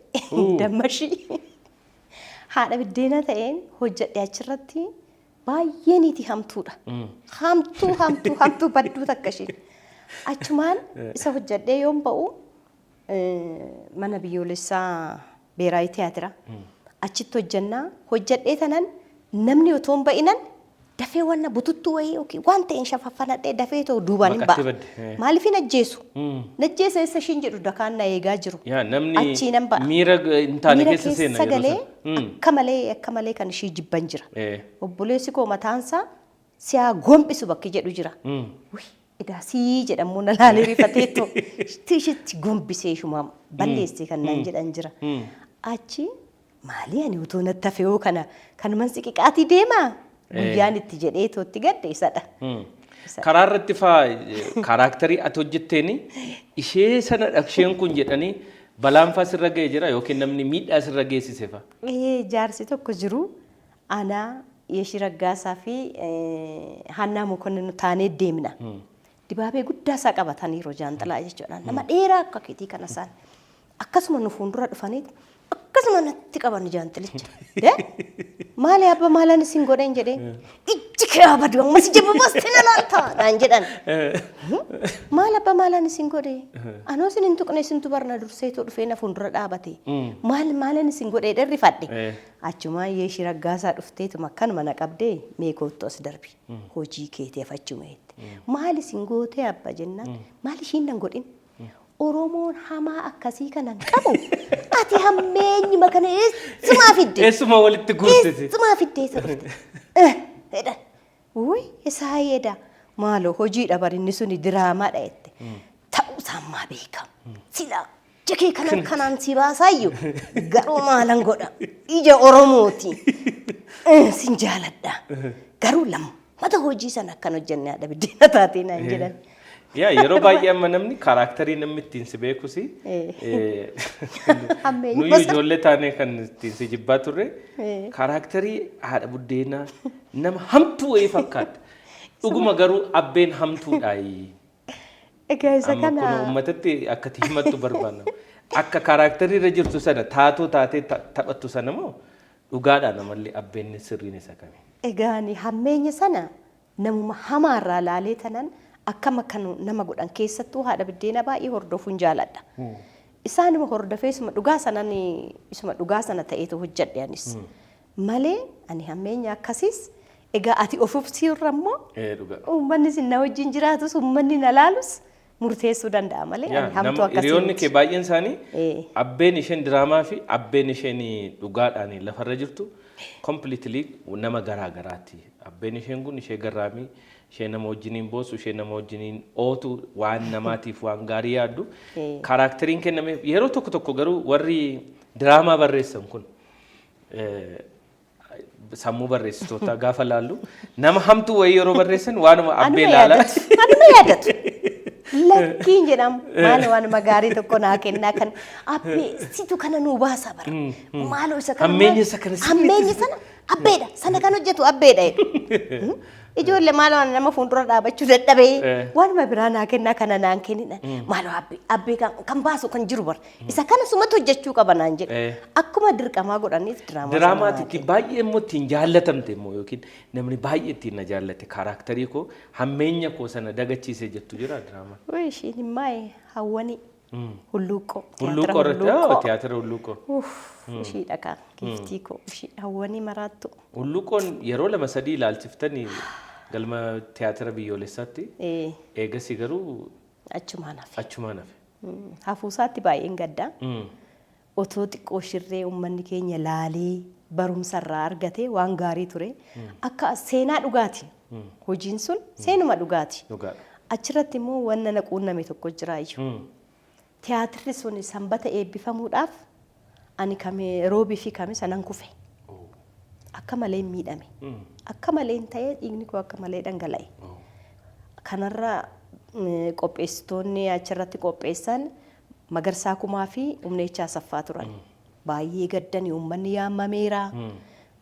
[SPEAKER 3] Dammashii. Haadha biddeena ta'een hojjedhe achirratti, baay'ee niitii hamtuudha. Hamtuu, hamtuu, hamtuu badduu takka isheen. Achumaan isa hojjedhee yoon ba'u, mana biyyoolessaa Beeraayi Tiyaatira. Achitti hojjannaa hojjedhee tanan namni otoo hin ba'inan Dafee wanna bututtuu wayii yookiin waan ta'een shafaffanadhee dafee ta'u duubaan hin
[SPEAKER 2] Baqattee
[SPEAKER 3] ba'a.
[SPEAKER 2] badde, eh.
[SPEAKER 3] Maaliif hin ajjeesu? Najjeessa eessa ishiin jedhu dakaan na eegaa jiru.
[SPEAKER 2] Yaa namni
[SPEAKER 3] Achii nan ba'a.
[SPEAKER 2] miira hin taane
[SPEAKER 3] Miira
[SPEAKER 2] keessa seena yeroo
[SPEAKER 3] galee
[SPEAKER 2] sana.
[SPEAKER 3] akka malee kan ishii jibban jira. Obboleessi koo mataansaa si'aa gombisu bakki jedhu jira. Wih, edaa sii jedhamu na laalee rifateettu ishitti gombisee ishuma balleessee kan naan jedhan jira. Achi maalii ani utuu natti hafeewoo kana kanuman siqiqaatii deemaa guyyaan itti jedhee tootti gadde isadha.
[SPEAKER 2] Karaa irratti faa character ati hojjetteeni ishee sana isheen kun jedhanii balaan faa sirra ga'ee jira yookiin namni miidhaa sirra geessise faa.
[SPEAKER 3] Jaarsi tokko jiru, anaa, Yeeshii Raggaasaa fi Haannaa Mokonnin taanee deemna. Dibaabee guddaa isaa qabataniiru, jaanxilaa jechuudha. Nama dheeraa akka keetii kana isaan. Akkasuma nu fuuldura dhufanii akkasuma natti qaban jaanxilicha. "Maali abba, maalan isin godhan?" jedhee, "Ijji kee haa badu, ammas ija babaasti na laalta," naan jedhan. "Maal abba, maalan isin godhe? Anoo isin hin tuqne, isintu barna durseetu dhufee na fuuldura dhaabate. Maal maalan isin godhe?" Dherrifadhe. Achumaan Yeeshii Raggaasaa dhufteetuma akkanuma na qabdee, "Mee koottu, as darbi. Hojii keetii afachuma," jette. "Maal isin gootee abba?" jennaan, "Maal ishiin nan godhin? Oromoon hamaa akkasii kana hin qabu. Ati hammeenyuma kana eessumaa fidde?"
[SPEAKER 2] Eessuma walitti guurtete.
[SPEAKER 3] "Eessumaa fiddee isa dhufte?" Jedhan. "Wuy, isaa yeeda. Maaloo, hojiidha barinni suni, diraamaadha," jette. "Ta'uu isaan maa beekam. Silaa jakee kanan kanaan si baasaayyuu, garuu maalan godha, ija Oromooti. Sin jaaladha. Garuu lammata hojii sana akkan hojjenne haadha biddeena taatee," naan jedhan.
[SPEAKER 2] Yaa, yeroo baay'ee amma namni character namni ittiin si beekus
[SPEAKER 3] Hammeenyuma
[SPEAKER 2] nuyi
[SPEAKER 3] sana.
[SPEAKER 2] Ijoollee taanee kan ittiin si jibbaa turre character haadha buddeenaa nama hamtuu wayii fakkaata. Dhuguma garuu abbeen hamtuudhaayi.
[SPEAKER 3] Egaa isa
[SPEAKER 2] Amma kun
[SPEAKER 3] kana
[SPEAKER 2] uummatatti akka itti himattu barbaanna. Akka character irra jirtu sana taatoo taatee taphattu sana moo dhugaadhaan amallee abbeen sirriin isa kami?
[SPEAKER 3] Egaa ani hammeenya sana namuma hamaarraa laalee tanan akkam akka nama godhan, keessattuu haadha biddeena baay'ee hordofuun jaaladha. Isaanuma hordofee isuma dhugaa sanan isuma dhugaa sana ta'eetu hojjedhe anis. Malee ani hammeenya akkasiis, egaa ati ofuuf siirra immoo
[SPEAKER 2] Dhugaa.
[SPEAKER 3] uummanni sin na wajjin jiraatus, uummanni na laalus murteessuu danda'a malee
[SPEAKER 2] Yaa,
[SPEAKER 3] ani hamtuu akkasii
[SPEAKER 2] hiriyoonni
[SPEAKER 3] miti.
[SPEAKER 2] kee baay'een isaanii abbeen isheen diraamaa fi abbeen isheen dhugaadhaan lafarra jirtu completely nama garaa garaati. Abbeen isheen kun ishee garraamii, ishee nama wajjiniin boosu, ishee nama wajjiniin ootu, waan namaatiif waan gaarii yaaddu. Characteriin kennameef yeroo tokko tokko garuu warri diraamaa barreessan kun sammuu barreessitootaa gaafa laallu nama hamtuu wayii yeroo barreessan waanuma abbee
[SPEAKER 3] Anuma
[SPEAKER 2] laalaa.
[SPEAKER 3] yaadatu. Anuma yaadatu. Lakkiin jedhamu. Maal waanuma gaarii tokko naa kennaa, kan abbee situ kana nuu baasa bara. Maaloo isa kana.
[SPEAKER 2] Hammeenya isa kana sirriitti.
[SPEAKER 3] Hammeenya sana abbeedha. Sana kan hojjetu abbeedha jedhu. Ijoollee, maaloo ani nama fuuldura dhaabachuu dadhabee waanuma biraa naa kennaa, kana naan kennina. Maaloo abbee kan baasu kan jiru bara. Isa kana sumatu hojjechuu qaba naan jedhu. Akkuma dirqamaa godhaniif diraamaa sana
[SPEAKER 2] Diraamaati
[SPEAKER 3] naa
[SPEAKER 2] itti baay'ee immoo ittiin jaallatamte immoo yookiin namni baay'ee ittiin na jaallate, character koo hammeenya koo sana dagachiise jettu jira diraamaa?
[SPEAKER 3] Wuy, ishiin himmaa'e hawwanii. Hulluuqqoo.
[SPEAKER 2] Hulluuqqoo irratti,
[SPEAKER 3] Hulluuqqoo.
[SPEAKER 2] Tiyaatira Hulluuqqoo.
[SPEAKER 3] Uff, ishii dhagaa giiftii koo, ishii hawwanii maraattu.
[SPEAKER 2] Hulluuqqoon yeroo lama sadii ilaalchiftanii galma tiyaatira biyyoolessaatti, eegasii garuu
[SPEAKER 3] achumaan hafe.
[SPEAKER 2] Achumaan hafe.
[SPEAKER 3] Hafuusaatti baay'een gaddaa. Otoo xiqqoo shirree uummanni keenya laalee barumsa irraa argate waan gaarii ture. Akka seenaa dhugaati. Hojiin sun seenuma dhugaati.
[SPEAKER 2] Dhugaadha.
[SPEAKER 3] Achirratti immoo wanna na quunname tokko jiraayyuu. Tiyaatirri sun sanbata eebbifamuudhaaf ani kame roobii fi kamisa nan kufe. Akka malee hin miidhame. Akka malee hin ta'ee, dhiigni koo akka malee dhangala'e. Kanarra qopheessitoonni achirratti qopheessan Magarsaa Kumaa fi Humneechaa Asaffaa turan. Baay'ee gaddanii, uummanni yaamameera.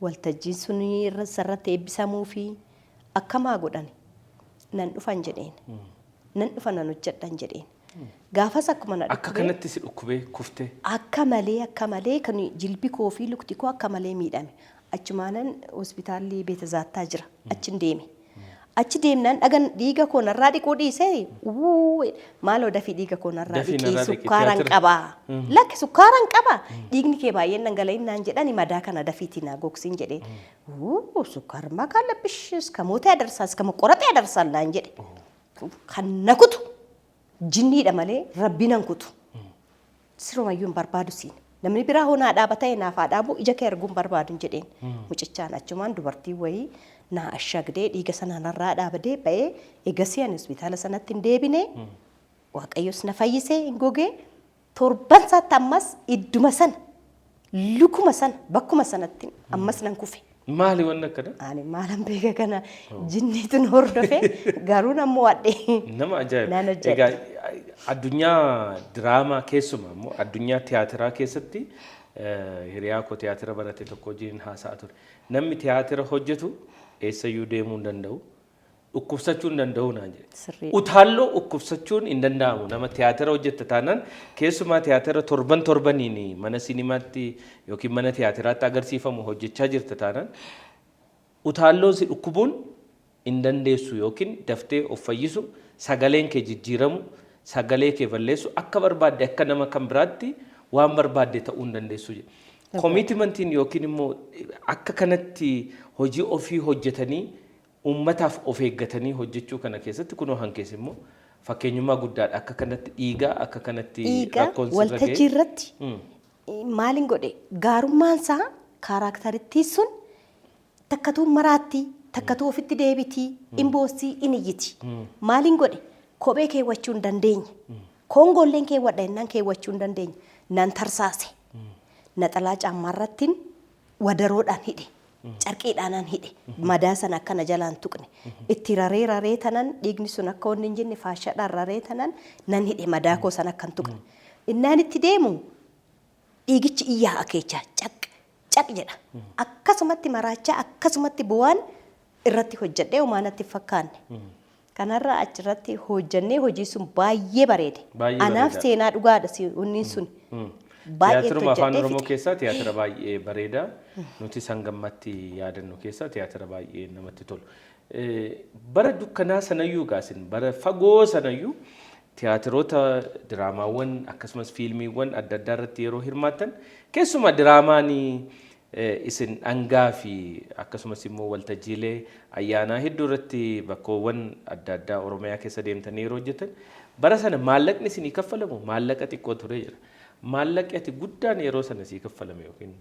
[SPEAKER 3] Waltajjiin sun irratti eebbisamuu fi akkamaa godhan. "Nan dhufan," jedheen. "Nan dhufa, nan hojjedhan," jedheen. Gaafas akkuma na
[SPEAKER 2] Akka
[SPEAKER 3] dhukkubee
[SPEAKER 2] kanatti si dhukkubee kuftee.
[SPEAKER 3] Akka malee, akka malee kan jilbi koo fi lukti koo akka malee miidhame. Achumaanan hospitaalli Beetazaattaa jira. Achin deeme. Achi deemnaan dhagan dhiiga koo narraa dhiquu dhiisee, wuu, maaloo dafii dhiiga koo narraa
[SPEAKER 2] Dafii
[SPEAKER 3] dhiqii,
[SPEAKER 2] narraa dhiqi,
[SPEAKER 3] sukkaaran
[SPEAKER 2] tiyaatira.
[SPEAKER 3] qabaa. Lakki, sukkaaran qabaa. Dhiigni kee baay'een dhangala'in naan jedhani, madaa kana dafiitii naa gogsiin jedhee. Wuu, sukkaarmaa ካለብሽ እስከ ሞት ያደርሳል፣ እስከ መቆረጥ ያደርሳል naan jedhe. Kan na kutu jinniidha malee rabbi nan kutu. Sirumayyuu hin barbaadu siin. Namni biraa hoo naa dhaaba ta'e naaf haa dhaabu, ija kee arguu hin barbaadu hin jedheen. Mucichaan achumaan dubartii wayii naa ashagdee dhiiga sana narraa dhaabdee ba'ee. Egasii ani hospitaala sanatti hin deebine. Waaqayyos na fayyisee hin gogee. Torban isaatti ammas idduma sana, lukuma sana, bakkuma sanatti ammas nan kufe.
[SPEAKER 2] Maali wanni akkana?
[SPEAKER 3] Ani maalan beeka, kana jinniitu na hordofe, garuu nan mo'adhe.
[SPEAKER 2] Nama ajaa'iba.
[SPEAKER 3] Naan hojjedhe.
[SPEAKER 2] Egaa addunyaa diraamaa, keessumaa immoo addunyaa tiyaatiraa keessatti, hiriyaa koo tiyaatira barate tokko wajjin haasa'aa ture. Namni tiyaatira hojjetu eessayyuu deemuu hin danda'u. Dhukkubsachuu hin danda'u naan jedhe.
[SPEAKER 3] Sirrii.
[SPEAKER 2] Utaalloo dhukkubsachuun hin danda'amu. Nama tiyaatira hojjetta taanaan, keessumaa tiyaatira torban torbaniin mana sinimaatti yookiin mana tiyaatiraatti agarsiifamu hojjechaa jirta taanaan, utaalloon si dhukkubuun hin dandeessu yookiin daftee of fayyisu, sagaleen kee jijjiiramu, sagalee kee balleessu, akka barbaadde akka nama kan biraatti waan barbaadde ta'uu hin dandeessu jedhe. Commitmentiin yookiin immoo akka kanatti hojii ofii hojjetanii uummataaf of eeggatanii hojjechuu kana keessatti kunoo hankees immoo fakkeenyummaa guddaadha. Akka kanatti dhiigaa, akka kanatti
[SPEAKER 3] Dhiigaa
[SPEAKER 2] rakkoon sirra
[SPEAKER 3] waltajjii
[SPEAKER 2] ga'e.
[SPEAKER 3] irratti maalin godhe, gaarummaan isaa characterittii sun takkatuu maraatti, takkatuu ofitti deebitii, in boossii, in iyyiti. Maalin godhe, kophee keewwachuu hin dandeenye. Koongoolleen keewwadha jennaan keewwachuu hin dandeenye. Nan tarsaase. Naxalaa caammaarrattiin wadaroodhaan hidhe. Carqiidhaanaan hidhe. Madaa sana akkana jalaan tuqne. Itti raree raree tanan, dhiigni sun akka wanni hin jenne faashaadhaan raree tanan nan hidhe, madaa koo sana akka hin tuqne. Innaan itti deemu dhiigichi iyyaa akeechaa caq caq jedha. Akkasumatti maraachaa, akkasumatti bu'aan irratti hojjedhee homaa natti hin fakkaanne. Kanarraa achirratti hojjennee hojii sun baay'ee bareede.
[SPEAKER 2] Baay'ee
[SPEAKER 3] Anaaf
[SPEAKER 2] bareeda.
[SPEAKER 3] seenaa dhugaadha wanni sun. Baay'ee
[SPEAKER 2] Tiyaatiruma afaan
[SPEAKER 3] hojjedhee
[SPEAKER 2] Oromoo
[SPEAKER 3] fixe.
[SPEAKER 2] keessaa tiyaatira baay'ee bareeda. Nuti sangammatti yaadannu keessaa tiyaatira baay'ee namatti tolu. Bara dukkanaa sanayyuu gaasin, bara fagoo sanayyuu, tiyaatiroota, diraamaawwan akkasumas fiilmiiwwan adda addaa irratti yeroo hirmaattan, keessumaa diraamaan isin dhangaa fi akkasumas immoo waltajjiilee ayyaanaa hedduu irratti bakkoowwan adda addaa Oromiyaa keessa deemtanii yeroo hojjetan, bara sana maallaqni isinii kaffalamu maallaqa xiqqoo ture jira. Maallaqni ati guddaan yeroo sana sii kaffalame yookiin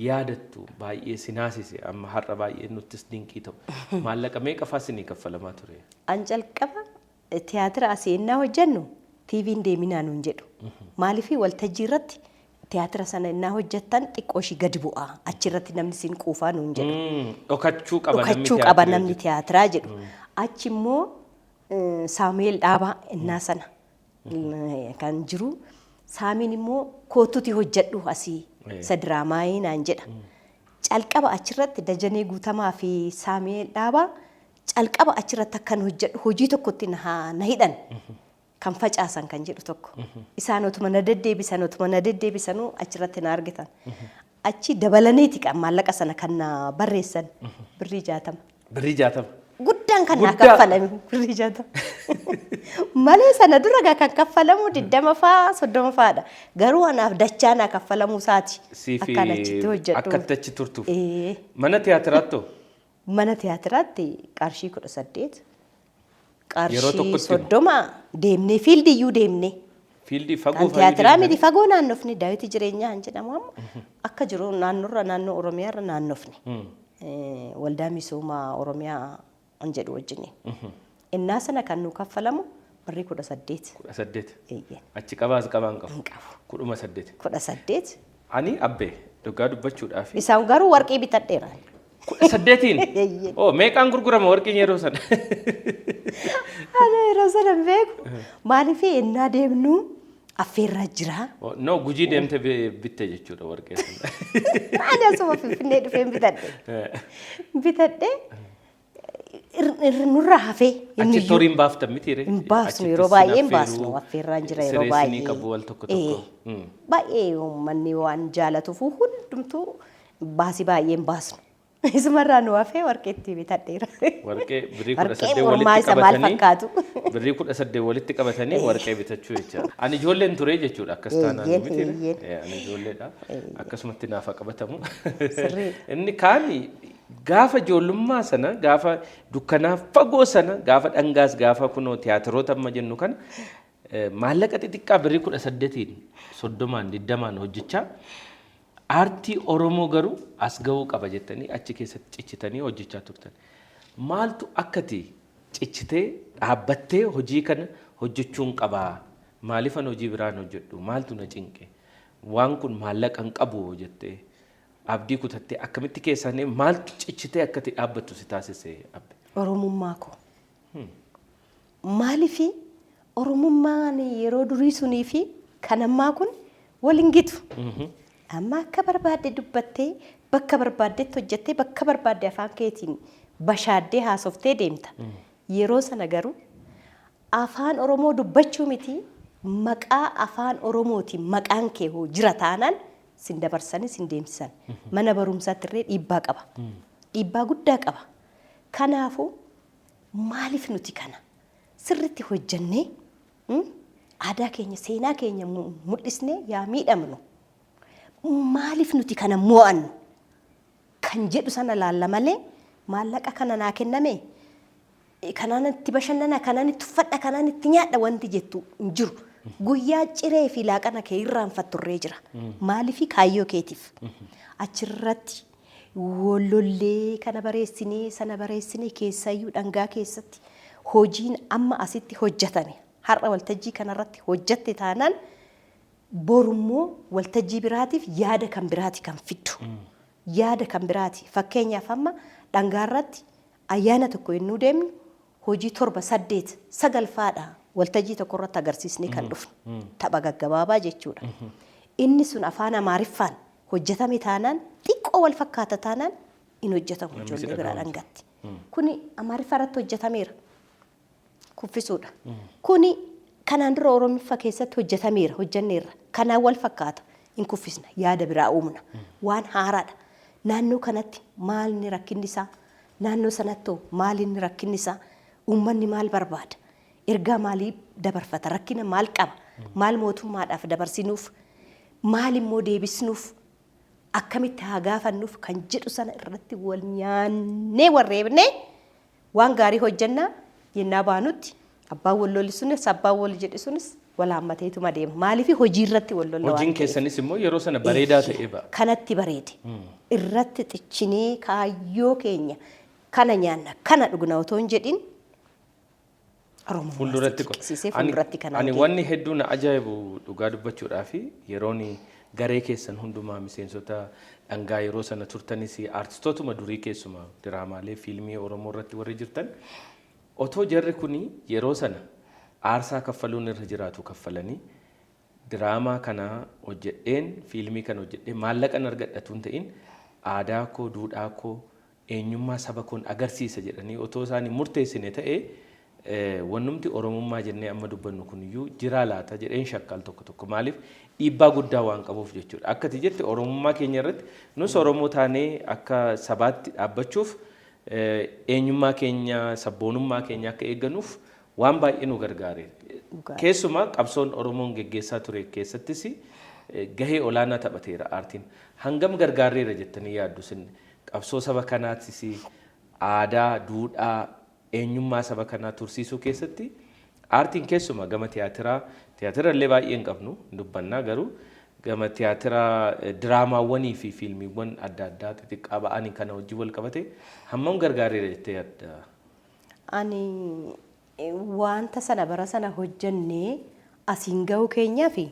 [SPEAKER 2] yaadattu baay'ee sinaasise, amma har'a baay'ee nuttis dinqii ta'u, maallaqa meeqa fa'aa isinii kaffalamaa ture?
[SPEAKER 3] An calqaba tiyaatira asii innaa hojjennu TV'n deeminaa nuun jedhu. Maaliif, waltajjii irratti tiyaatira sana innaa hojjettan xiqqoo ishii gadi bu'aa, achirratti namni siin quufaa nuun jedhu.
[SPEAKER 2] Dhokachuu qaba namni
[SPEAKER 3] Dhokachuu qaba
[SPEAKER 2] tiyaatira
[SPEAKER 3] namni
[SPEAKER 2] hojjetu.
[SPEAKER 3] tiyaatiraa jedhu. Achi immoo Saamu'eel Dhaabaa innaa sana kan jiru. Saamiin immoo kootuti hojjedhu asii isa diraamaayii naan jedha. Calqaba achirratti Dajanee Guutamaa fi Saamu'eel Dhaabaa calqaba achirratti akkan hojjedhu hojii tokkotti na hidhan. Kan facaasan kan jedhu tokko. Isaan otuma na deddeebisan, otuma na deddeebisanuu achirratti na argitan. Achi dabalaniiti kan maallaqa sana kan na barreessan, birrii 60.
[SPEAKER 2] Birrii 60.
[SPEAKER 3] Guddaan kan naa
[SPEAKER 2] Guddaa.
[SPEAKER 3] kaffalame birrii 60. Malee sana dura gaa kan kaffalamu 20 faa, 30 faadha. Garuu anaaf dachaa naa kaffalamuu isaati.
[SPEAKER 2] Siif
[SPEAKER 3] Akkaan achitti hojjedhu.
[SPEAKER 2] Akkatti achi turtuuf.
[SPEAKER 3] Ee.
[SPEAKER 2] Mana tiyaatiraatto?
[SPEAKER 3] Mana tiyaatiraatti qarshii 18.
[SPEAKER 2] Yeroo
[SPEAKER 3] Qarshii
[SPEAKER 2] tokkotti
[SPEAKER 3] 30 deemnee, fieldiyyuu deemnee.
[SPEAKER 2] Fieldii fagoo.
[SPEAKER 3] Kan tiyaatiraa miti, fagoo naannofne. Daawiti jireenyaa hin jedhamu, amma akka jiru naannorra, naannoo Oromiyaarra naannofne. Waldaa misoomaa Oromiyaa hin jedhu wajjiniin. Innaa sana kan nu kaffalamu birrii 18.
[SPEAKER 2] 18.
[SPEAKER 3] Eeyyee.
[SPEAKER 2] Achi qabaas qabaan qabu.
[SPEAKER 3] Hin qabu.
[SPEAKER 2] 18.
[SPEAKER 3] 18.
[SPEAKER 2] Ani abbee dhugaa dubbachuudhaaf.
[SPEAKER 3] Isaan garuu warqii bitadheera.
[SPEAKER 2] 18n?
[SPEAKER 3] Eeyyee.
[SPEAKER 2] Oo, meeqaan gurgurama warqiin yeroo sana?
[SPEAKER 3] Ana yeroo sana hin beeku. Maaliif, innaa deemnu affeerraa jira.
[SPEAKER 2] Oh, no, Gujii deemte bitte jechuudha warqee sana.
[SPEAKER 3] Ani asuma Finfinnee dhufeen bitadhe. Bitadhe, nurraa hafee. Inni
[SPEAKER 2] Achitti horiin baaftan miti ree?
[SPEAKER 3] Hin baasnu.
[SPEAKER 2] Achitti
[SPEAKER 3] Yeroo
[SPEAKER 2] sin
[SPEAKER 3] baay'ee hin
[SPEAKER 2] affeeruu,
[SPEAKER 3] baasnu, affeerraan jira yeroo
[SPEAKER 2] siree
[SPEAKER 3] baay'ee.
[SPEAKER 2] Sinii qabu wal tokko tokko.
[SPEAKER 3] Baay'ee uummanni waan jaalatuuf hundumtuu baasii baay'ee hin baasnu. Isumarraa nu hafee warqee itti bitadheera.
[SPEAKER 2] Warqee birrii kudha
[SPEAKER 3] Warqee
[SPEAKER 2] saddeet
[SPEAKER 3] mormaa
[SPEAKER 2] walitti
[SPEAKER 3] isa maal
[SPEAKER 2] qabatanii
[SPEAKER 3] fakkaatu?
[SPEAKER 2] Birrii 18 walitti qabatanii warqee bitachuu jechaadha. Ani ijoolleen ture jechuudha akkas taanaan
[SPEAKER 3] Eeyyeen,
[SPEAKER 2] miti.
[SPEAKER 3] eeyyeen.
[SPEAKER 2] Ani ijoolleedha. Akkasumatti naafa qabatamu.
[SPEAKER 3] Sirriidha.
[SPEAKER 2] Inni kaan gaafa ijoollummaa sana, gaafa dukkanaa fagoo sana, gaafa dhangaas, gaafa kunoo tiyaatiroota amma jennu kana, maallaqa xixiqqaa birrii 18n 30n 20n hojjechaa, aartii Oromoo garuu as ga'uu qaba jettanii achi keessatti cichitanii hojjechaa turtan. Maaltu akkati cichitee dhaabbattee hojii kana hojjechuun qabaa? Maaliifan hojii biraan hojjedhu? Maaltu na cinqe? Waan kun maallaqa hin qabu jettee abdii kutattee akkamitti keessaan maaltu cichitee akkati dhaabbattu si taasise, Abbe?
[SPEAKER 3] Oromummaa koo. Maaliifi Oromummaan yeroo durii sunii fi kan ammaa kun wal hin gitu. Amma akka barbaadde dubbattee, bakka barbaaddetti hojjettee, bakka barbaadde afaan keetiin bashaaddee haasoftee deemta. Yeroo sana garuu afaan Oromoo dubbachuu miti, maqaa afaan Oromootiin maqaan kee hoo jira taanaan sin dabarsanii sin deemsisan. Mana barumsaatti illee dhiibbaa qaba. Dhiibbaa guddaa qaba. Kanaafuu maaliif nuti kana sirritti hojjannee, aadaa keenya, seenaa keenya mul'isnee yaa miidhamnu, maaliif nuti kana mo'annu kan jedhu sana laalla malee, maallaqa kana naa kenname, kanaan itti bashannana, kanaan itti uffadha, kanaan itti nyaadha wanti jettu hin jiru. Guyyaa ciree fi laaqana kee irraanfatturree jira. Maaliif? Kaayyoo keetiif. Achirratti wallollee kana bareessinee sana bareessinee, keessayyuu dhangaa keessatti hojiin amma asitti hojjetame, har'a waltajjii kanarratti hojjette taanaan, borummoo waltajjii biraatiif yaada kan biraati kan fiddu. Yaada kan biraati. Fakkeenyaaf amma dhangaarratti ayyaana tokko yennuu deemnu hojii torba, saddeet, sagal faadha waltajjii tokko irratti agarsiisnee kan dhufnu. Tapha gaggabaabaa jechuudha. Inni sun afaan Amaariffaan hojjetame taanaan, xiqqoo wal fakkaata taanaan hin hojjetamu ijoollee biraa dhangatti. Kuni Amaariffa irratti hojjetameera. Kuffisuudha. Kuni kanaan dura Oromiffa keessatti hojjetameera, hojjenneerra. Kanaan wal fakkaata. Hin kuffisna, yaada biraa uumna. Waan haaraadha. Naannoo kanatti maal inni rakkinni isaa? Naannoo sanatti hoo maal inni rakkinni isaa? Uummanni maal barbaada? Ergaa maalii dabarfata? Rakkina maal qaba? Maal mootummaadhaaf dabarsinuuf? Maal immoo deebisnuuf? Akkamitti haa gaafannuuf kan jedhu sana irratti wal nyaannee warreebnee waan gaarii hojjennaa yennaa baanutti, abbaan wal lolli sunis, abbaan wal jedhe sunis wal haammateetuma deema. Maaliif? Hojii irratti wal lolla waan
[SPEAKER 2] Hojiin
[SPEAKER 3] ta'eef.
[SPEAKER 2] keessanis immoo yeroo sana bareedaa ta'ee ba'a.
[SPEAKER 3] Kanatti bareede. Irratti xichinee kaayyoo keenya kana nyaanna, kana dhugna otoo hin jedhin Oromummaa
[SPEAKER 2] Fuulduratti
[SPEAKER 3] dirqisiisee fuulduratti kanaan
[SPEAKER 2] Ani
[SPEAKER 3] geenya.
[SPEAKER 2] wanni hedduu na ajaa'ibu, dhugaa dubbachuudhaa fi yeroon garee keessan hundumaa, miseensota dhangaa yeroo sana turtanis, aartistootuma durii, keessumaa diraamaalee fiilmii Oromoo irratti warri jirtan, otoo jarri kuni yeroo sana aarsaa kaffaluun irra jiraatu kaffalanii, diraamaa kana hojjedheen, fiilmii kana hojjedheen maallaqan argadhatu hin ta'in, aadaa koo, duudhaa koo, eenyummaa saba koon agarsiisa jedhanii otoo isaan hin murteessine ta'e, wannumti Oromummaa jennee amma dubbannu kun iyyuu jiraa laata jedheen shakkaal tokko tokko. Maaliif? Dhiibbaa guddaa waan qabuuf jechuudha. Akka ati jette Oromummaa keenya irratti nus Oromoo taanee akka sabaatti dhaabbachuuf, eenyummaa keenya, sabboonummaa keenya akka eeggannuuf waan baay'ee nu gargaare. Keessumaa qabsoon Oromoon geggeessaa ture keessattis gahee olaanaa taphateera aartiin. Hangam gargaarreera jettanii yaaddu isin qabsoo saba kanaatis, aadaa, duudhaa, eenyummaa saba kanaa tursiisuu keessatti aartiin, keessumaa gama tiyaatiraa, tiyaatira illee baay'ee hin qabnu dubbannaa, garuu gama tiyaatiraa, diraamaawwanii fi fiilmiiwwan adda addaa xixiqqaa ba'anii kana wajjin wal qabate hammam gargaareera jettee yaadda?
[SPEAKER 3] Ani wanta sana bara sana hojjennee asiin ga'uu keenyaa fi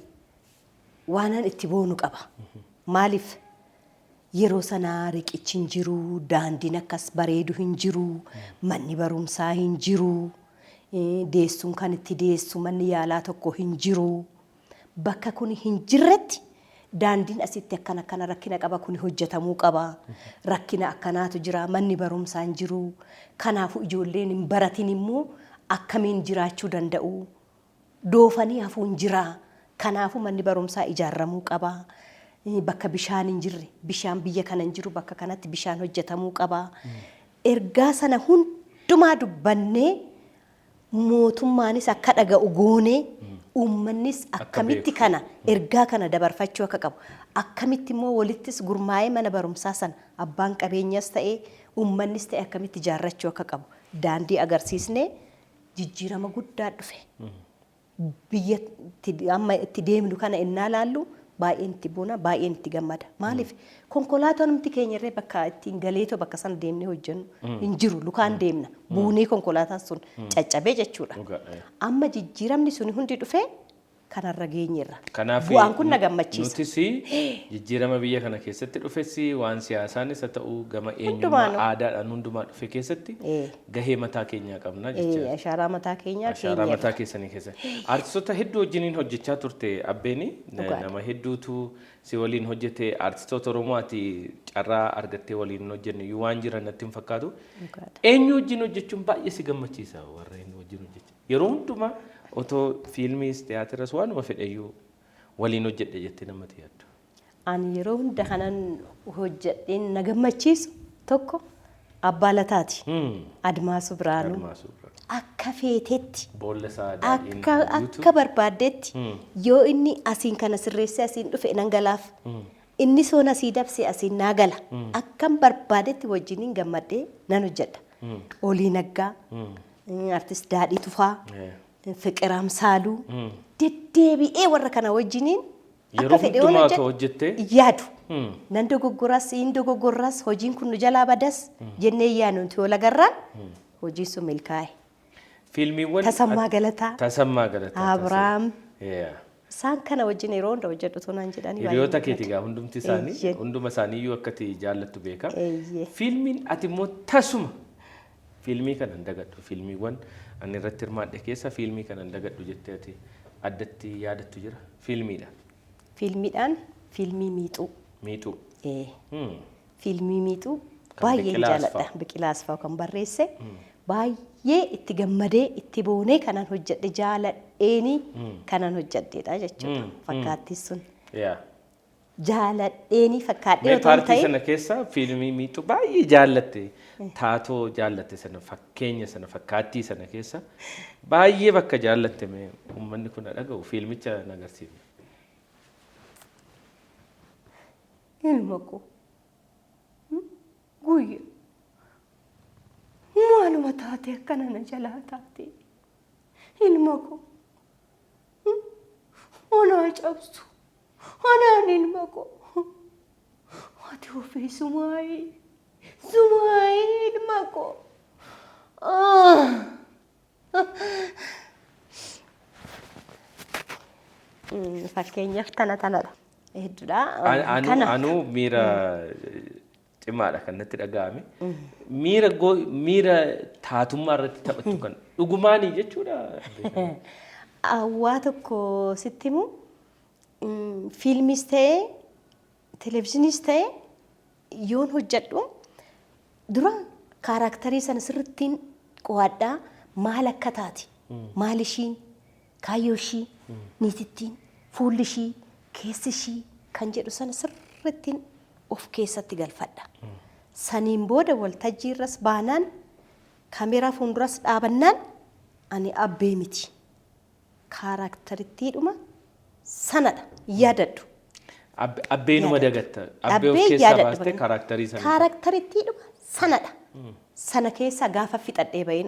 [SPEAKER 3] waanan itti boonu qaba. Maaliif? Yeroo sanaa riqichi hin jiru, daandiin akkas bareedu hin jiru, manni barumsaa hin jiru, deessuun kan itti deessu manni yaalaa tokko hin jiru. Bakka kun hin jirretti daandiin asitti akkana akkana rakkina qaba, kun hojjetamuu qaba. Rakkina akkanaatu jira, manni barumsaa hin jiru. Kanaafuu ijoolleen hin baratin immoo akkamiin jiraachuu danda'u? Doofanii hafuun jira. Kanaafuu manni barumsaa ijaaramuu qaba. Bakka bishaan hin jirre, bishaan biyya kana hin jiru, bakka kanatti bishaan hojjetamuu qaba. Ergaa sana hundumaa dubbannee, mootummaanis akka dhaga'u goonee, uummannis akkamitti
[SPEAKER 2] beeku.
[SPEAKER 3] Kana ergaa kana dabarfachuu akka qabu, akkamitti immoo walittis gurmaa'ee mana barumsaa sana abbaan qabeenyas ta'ee uummannis ta'e akkamitti ijaarrachuu akka qabu daandii agarsiisnee, jijjiirama guddaa dhufe. Biyya amma itti deemnu kana innaa laallu baay'een itti boona, baay'een itti gammada. Maaliif, konkolaataan nuti keenya irree bakka ittiin galeetoo bakka sana deemnee hojjennu hin jiru, lukaan deemna, buunee konkolaataan sun caccabee jechuudha. Amma jijjiiramni sun hundi dhufee kanarra geenyerra.
[SPEAKER 2] Kanaaf
[SPEAKER 3] Bu'aan kun na gammachiisa.
[SPEAKER 2] Nutis jijjiirama biyya kana keessatti dhufes, waan siyaasaanis haa ta'u, gama eenyummaa
[SPEAKER 3] Hundumaanuu.
[SPEAKER 2] aadaadhaan hundumaa dhufe keessatti gahee mataa keenyaa qabna jechuudha.
[SPEAKER 3] Ashaaraa mataa keenyaa
[SPEAKER 2] Ashaaraa
[SPEAKER 3] keenyerra.
[SPEAKER 2] Mataa keessanii keessatti. Artistoota hedduu wajjiniin hojjechaa turte Abbeeni.
[SPEAKER 3] Dhugaadha.
[SPEAKER 2] Nama hedduutu si waliin hojjete. Artistoota Oromoo ati carraa argattee waliin hin hojjenne iyyuu waan jiran natti hin fakkaatu.
[SPEAKER 3] Dhugaadha.
[SPEAKER 2] Eenyu wajjin hojjechuun baay'ee si gammachiisa warreen wajjin hojjechaa? Yeroo hundumaa otoo fiilmiis tiyaatiras waanuma fedheyyuu waliin hojjedhe jettee namatti yaaddu.
[SPEAKER 3] Ani yeroo hunda kanan hojjedheen na gammachiisu tokko Abbaa Lataati. Admaasuu Biraanuu.
[SPEAKER 2] Admaasuu Biraanuu.
[SPEAKER 3] Akka feetetti.
[SPEAKER 2] Boolla isaa daadhiin
[SPEAKER 3] Akka
[SPEAKER 2] guutuu.
[SPEAKER 3] Akka barbaaddetti, yoo inni asiin kana sirreessee asiin dhufe nan galaaf. Inni soon asii dabsee asiin naa gala. Akkan barbaadetti wajjiniin gammadhee nan hojjedha. Olii Naggaa, Artist Daadhii Tufaa, Fiqir Amsaaluu, deddeebi'ee warra kana wajjiniin
[SPEAKER 2] Yeroo
[SPEAKER 3] akka fedhe yoon
[SPEAKER 2] hundumaa
[SPEAKER 3] hojjedhe
[SPEAKER 2] otoo hojjettee?
[SPEAKER 3] yaadu. Nan dogoggoras, hin dogoggorras, hojiin kun nu jalaa badas jennee yaanu, nuti yoo lagarraan hojiin sun milkaa'e.
[SPEAKER 2] Fiilmiiwwan
[SPEAKER 3] Tasammaa Galataa.
[SPEAKER 2] Tasammaa Galataa.
[SPEAKER 3] Abiraam. Isaan kana wajjin yeroo hunda hojjedhu otoo naan jedhanii baay'ee
[SPEAKER 2] Hiriyoota keeti
[SPEAKER 3] gammada.
[SPEAKER 2] egaa hundumti isaanii, hunduma isaanii iyyuu akka ati jaallattu beeka. Fiilmiin ati immoo tasuma fiilmii kana hin dagadhu, fiilmiiwwan ani irratti hirmaadhe keessa fiilmii kana hin dagadhu jettee ati addatti yaadattu jira? Fiilmiidha.
[SPEAKER 3] Fiilmiidhaan fiilmii Miixuu.
[SPEAKER 2] Miixuu.
[SPEAKER 3] Ee. Fiilmii Miixuu
[SPEAKER 2] Kan
[SPEAKER 3] baay'een
[SPEAKER 2] Biqilaa
[SPEAKER 3] jaaladha.
[SPEAKER 2] Asfaaw.
[SPEAKER 3] Biqilaa Asfaaw kan barreesse. Baay'ee itti gammadee, itti boonee kanan hojjedhe, jaaladheeni kanan hojjedheedha jechuudha. Fakkaattiin sun. Jaaladheenii fakkaadhee
[SPEAKER 2] Mee
[SPEAKER 3] otoo hin
[SPEAKER 2] paartii
[SPEAKER 3] ta'in
[SPEAKER 2] sana keessa fiilmii Miixuu baay'ee jaallatte, taatoo jaallatte sana, fakkeenya sana, fakkaattii sana keessa baay'ee bakka jaallatte mee uummanni kun haa dhaga'u, fiilmicha na agarsiifne.
[SPEAKER 1] Ilma koo, guyya maaluma taate akkana na jalaa taate? Ilma koo, onaa cabsu anaan, ilma koo, ati ofii sumaayee sumaayee, ilma koo. Ah.
[SPEAKER 3] Fakkeenyaaf tana tanadha. Hedduudha.
[SPEAKER 2] Anuu
[SPEAKER 3] Kana.
[SPEAKER 2] Anuu miira cimaadha kan natti dhaga'ame. Miira taatummaa irratti taphattu kan dhugumaanii jechuudha.
[SPEAKER 3] Waa tokko sitti himu, fiilmis ta'ee televezyiiniis ta'ee yoon hojjedhu dura kaaraaktarii sana sirrittiin qo'adhaa, maal akka taate, maal ishiin, kaayyoo ishii, niitittiin, fuulli ishii, keessi ishii kan jedhu sana sirrittiin of keessatti galfadha. Saniin booda waltajjii irras baanaan, kaameeraa fuulduras dhaabannaan, ani Abbee miti. Kaaraaktarittiidhuma sanadha yaadadhu.
[SPEAKER 2] Abbeenuma dagatta. Abbee of
[SPEAKER 3] Abbee
[SPEAKER 2] keessaa
[SPEAKER 3] yaadadhu
[SPEAKER 2] baastee
[SPEAKER 3] bakka.
[SPEAKER 2] kaaraaktarii sana.
[SPEAKER 3] Kaaraaktarittiidhuma sanadha. Sana keessaa gaafa fixadhee bahin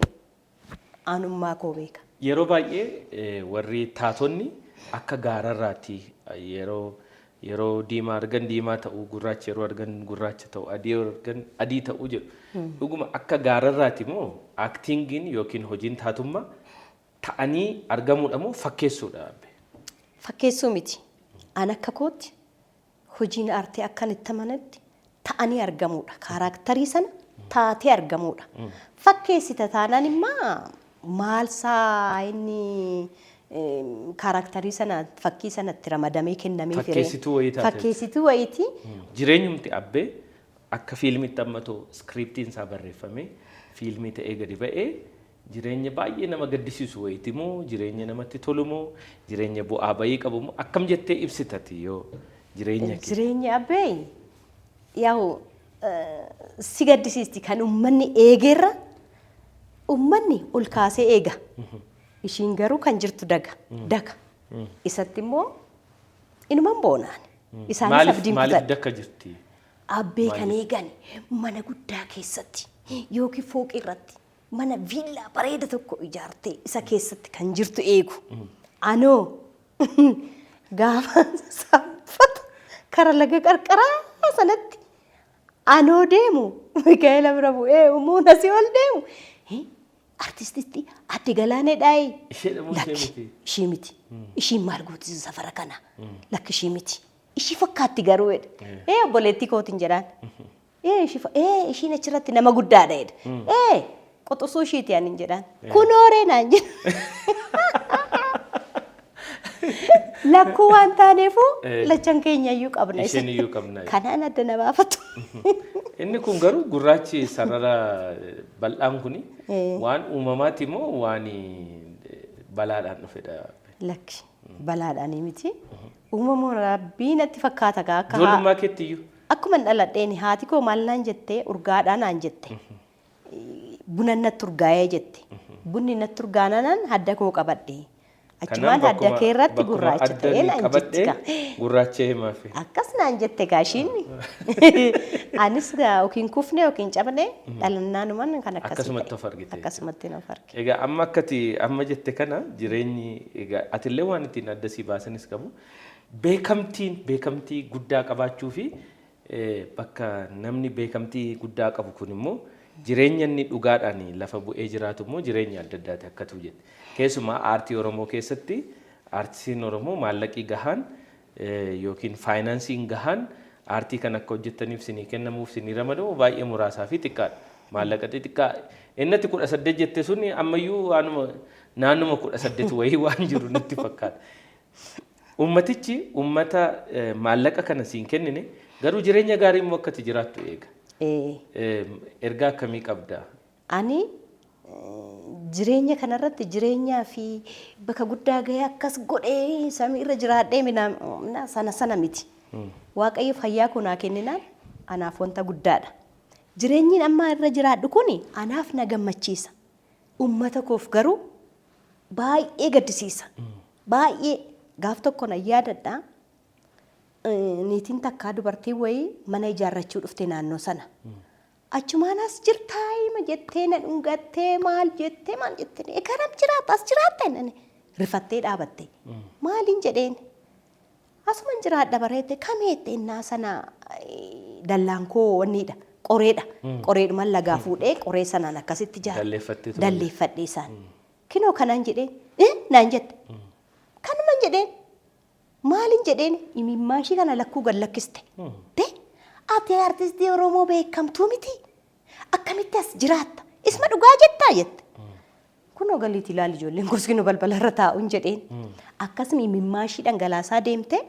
[SPEAKER 3] anummaa koo beeka.
[SPEAKER 2] Yeroo baay'ee warri taatonni akka gaararraati, yeroo diimaa argan diimaa ta'uu, gurraacha yeroo argan gurraacha ta'uu, adii yeroo argan adii ta'uu jedhu. Dhuguma akka gaararraati moo actingiin yookiin hojiin taatummaa ta'anii argamuudha moo fakkeessuudha, Abbee?
[SPEAKER 3] Fakkeessuu miti. An akka kootti hojiin aartii akkan itti amanetti ta'anii argamuudha. Kaaraaktarii sana taatee argamuudha. Fakkeessita taanaan immoo maal saa inni kaaraaktarii sana, fakkii sanatti ramadamee kennamee firee.
[SPEAKER 2] Fakkeessituu wayii taate.
[SPEAKER 3] Fakkeessituu wayiiti.
[SPEAKER 2] Jireenyumti Abbee akka fiilmitti ammatoo iskiriiptiin isaa barreeffamee fiilmii ta'ee gadi ba'ee, jireenya baay'ee nama gaddisiisu wayiiti moo, jireenya namatti tolu moo, jireenya bu'aa bayii qabu moo, akkam jettee ibsitati yoo Jireenya kee.
[SPEAKER 3] Jireenya Abbee yaa'u si gaddisiisti kan uummanni eegeerra uummanni ol kaasee eega. Ishiin garuu kan jirtu daga. Daka. Isatti immoo inuman boonaan. Isaanis
[SPEAKER 2] Maaliif
[SPEAKER 3] abdiin
[SPEAKER 2] maaliif
[SPEAKER 3] kutadha.
[SPEAKER 2] dakka jirti?
[SPEAKER 3] Abbee kan eegan mana guddaa keessatti yookiin fooqii irratti mana viillaa bareeda tokko ijaartee isa keessatti kan jirtu eegu. Anoo gaafa saffata kara laga qarqaraa sanatti anoo deemu Mikaa'ela bira bu'ee umuun asii ol deemu. Artistitti adde Galaanee dhaayi.
[SPEAKER 2] Ishee dha moo ishee
[SPEAKER 3] Lakki,
[SPEAKER 2] miti?
[SPEAKER 3] ishee miti. Ishiin maal gootisi safara kana? Lakki ishee miti. Ishii fakkaatti garuu jedha. Ee obboleettii kootiin jedhaan. Ee ishii ishiin achirratti nama guddaadha jedha. Ee quxusuu ishiiti ani jedhaan. Kunooree naan jedha. Lakkuu waan taaneefu lachan keenya iyyuu qabna.
[SPEAKER 2] Isheen iyyuu qabna.
[SPEAKER 3] Kanaan adda na baafatu.
[SPEAKER 2] Inni kun garuu gurraachi sarara bal'aan kuni waan uumamaati moo waan balaadhaan dhufedha?
[SPEAKER 3] Lakki balaadhaan miti. Uumama Rabbii natti fakkaata gaa akka
[SPEAKER 2] Ijoollummaa keetti iyyuu.
[SPEAKER 3] Akkuma dhaladheen haati koo maal naan jette urgaadhaa naan jette. Buna natti urgaa'ee jette. Bunni natti urgaanaan hadda koo qabadhe. Achumaan hadda kee irratti gurraacha ta'ee naan jette gaa.
[SPEAKER 2] Gurraacha himaafi.
[SPEAKER 3] Akkas naan jette gaa ishiin. Anis gaa yookiin kufne yookiin cabne dhalannaanumaan kan akkasii
[SPEAKER 2] Akkasumatti
[SPEAKER 3] ta'e.
[SPEAKER 2] of argite.
[SPEAKER 3] Akkasumatti of arge.
[SPEAKER 2] Egaa amma akkati amma jette kana jireenyi egaa atillee waan ittiin adda si baasanis qabu beekamtiin beekamtii guddaa qabaachuu fi bakka namni beekamtii guddaa qabu kun immoo jireenya inni dhugaadhaan lafa bu'ee jiraatu immoo jireenya adda addaati akkatu jette. Keessumaa aartii Oromoo keessatti aartistiin Oromoo maallaqii gahaan yookiin faayinaansiin gahaan aartii kan akka hojjettaniif sinii kennamuuf sinii ramadamu baay'ee muraasaa fi xiqqaadha. Maallaqa xixiqqaa innatti 18 jette suni ammayyuu waanuma naannuma 18 wayii waan jiru natti fakkaata. Uummatichi uummata maallaqa kana siin kennine garuu jireenya gaarii immoo akkati jiraattu eega. Ergaa akkamii qabda?
[SPEAKER 3] Ani jireenya kanarratti jireenyaa fi bakka guddaa gahee akkas godhee samii irra jiraadhee mina sana sana miti. Waaqayyo fayyaa koo naa kenninaan anaaf wanta guddaadha. Jireenyi amma irra jiraadhu kuni anaaf na gammachiisa. Uummata koof garuu baay'ee gaddisiisa. Baay'ee gaaf tokko na yaadadha. Niitiin takkaa dubartii wayii mana ijaarrachuu dhufte naannoo sana. Achumaan as jirtaa hima jettee na dhungattee maal jettee maal jettee garam jiraata as jiraatta inni rifattee dhaabatte. Maaliin jedheen asuman jiraadha bareette kameette innaa sana dallaan koo wanniidha qoreedha. Qoreedhumaan lagaa fuudhee qoree sanaan akkasitti ijaare.
[SPEAKER 2] Dalleeffattee turte.
[SPEAKER 3] Dalleeffadhee isaan. Kinoo kanaan jedheen naan jette. Kanuman jedheen maaliin jedheen imimmaan ishii kana lakkuu gad lakkiste. De ati artistii Oromoo beekamtuu miti. Akkamitti as jiraatta? Isma dhugaa jettaa jette. Kunoo galiitii ilaali ijoolleen goskinu balbala irra taa'uun jedheen. Akkasuma imimmaan ishii dhangalaasaa deemte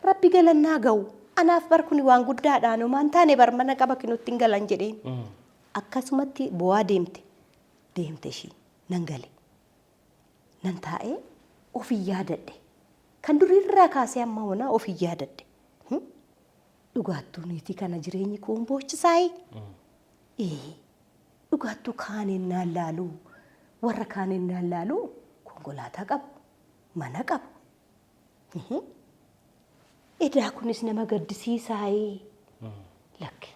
[SPEAKER 3] Rabbi galannaa ga'u. Anaaf bar kuni waan guddaadhaan homaan taane bar mana qaba kinutti hin galan jedheen. Akkasumatti bu'aa deemte. Deemte ishii nan gale. Nan taa'ee ofii yaadadhe. Kan durirraa kaasee amma honaa ofii yaadadhe. Dhugaattuu niitii kana jireenyi kun boochisaayii? Dhugaattuu kaaniin naan laaluu warra kaaniin naan laaluu konkolaataa qabu mana qabu. Edaa kunis nama gaddisiisaayii? Lakki.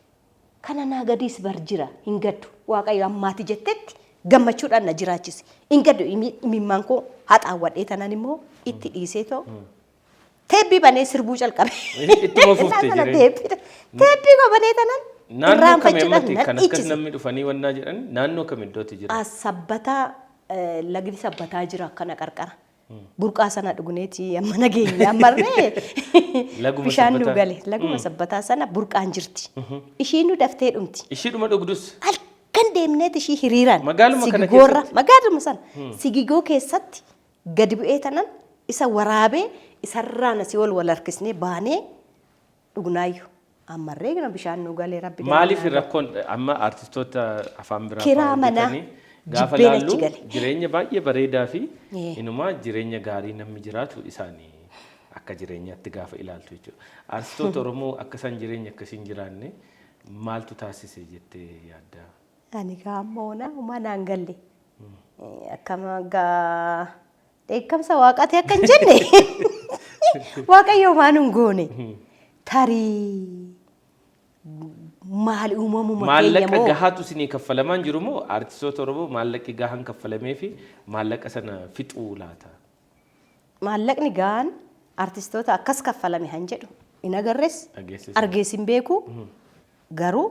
[SPEAKER 3] Kana naa gadiis bar jira hin gaddu Waaqayyo ammaati jettetti gammachuudhaan na jiraachise. Hin gaddu imimmaan koo haxaawwadhee tanan immoo itti dhiisee too teebbii banee sirbuu calqabe.
[SPEAKER 2] Ittuma fufte
[SPEAKER 3] Sana
[SPEAKER 2] jireenya.
[SPEAKER 3] Teebbii koo banee tanan
[SPEAKER 2] Naannoo kami
[SPEAKER 3] irraanfachuudhaan
[SPEAKER 2] ammatti
[SPEAKER 3] nan
[SPEAKER 2] kan akkas
[SPEAKER 3] dhiichise.
[SPEAKER 2] namni dhufanii wannaa jedhan naannoo kam iddootti jira?
[SPEAKER 3] As sabbataa lagni sabbataa jira akkana qarqara. Burqaa sana dhugneeti amma nageenya ammarree
[SPEAKER 2] Laguma
[SPEAKER 3] bishaan nu
[SPEAKER 2] sabbataa.
[SPEAKER 3] gale. Laguma sabbataa sana burqaan jirti. Ishiin nu daftee dhumti.
[SPEAKER 2] Ishiidhuma dhugdus.
[SPEAKER 3] Halkan deemneet ishii hiriiraan.
[SPEAKER 2] Magaaluma kana
[SPEAKER 3] sigigoorra
[SPEAKER 2] keessatti?
[SPEAKER 3] Magaaluma sana. Sigigoo keessatti gadi bu'ee tanan isa waraabee isarraan asii ol wal harkisnee baanee dhugnaayyuu. Ammarree kana bishaan nu galee Rabbi
[SPEAKER 2] Maaliif
[SPEAKER 3] galannaa.
[SPEAKER 2] rakkoon amma artistoota afaan biraa
[SPEAKER 3] Kiraa
[SPEAKER 2] fa'aa
[SPEAKER 3] manaa
[SPEAKER 2] hojjetanii gaafa
[SPEAKER 3] jibbeen achi
[SPEAKER 2] laallu
[SPEAKER 3] gale.
[SPEAKER 2] jireenya baay'ee bareedaa fi inumaa jireenya gaarii namni jiraatu isaanii. Akka jireenyaatti gaafa ilaaltu jechuudha. Artistoota Oromoo akka isaan jireenya akkasii hin jiraanne maaltu taasise jettee yaadda?
[SPEAKER 3] Ani gaammoo na homaa naan galle. Akkama gaa dheekkamsa waaqaati akka hin jenne, Waaqayyo waan hin goone. Tarii maali, uumamuma keenya
[SPEAKER 2] Maallaqa
[SPEAKER 3] moo?
[SPEAKER 2] gahaatu isinii kaffalamaa hin jiru moo artistoota Oromoo maallaqi gahaan kaffalamee fi maallaqa sana fixuu laata?
[SPEAKER 3] Maallaqni gahaan artistoota akkas kaffalame han jedhu hin agarres,
[SPEAKER 2] Dhageessis.
[SPEAKER 3] argees hin beeku, garuu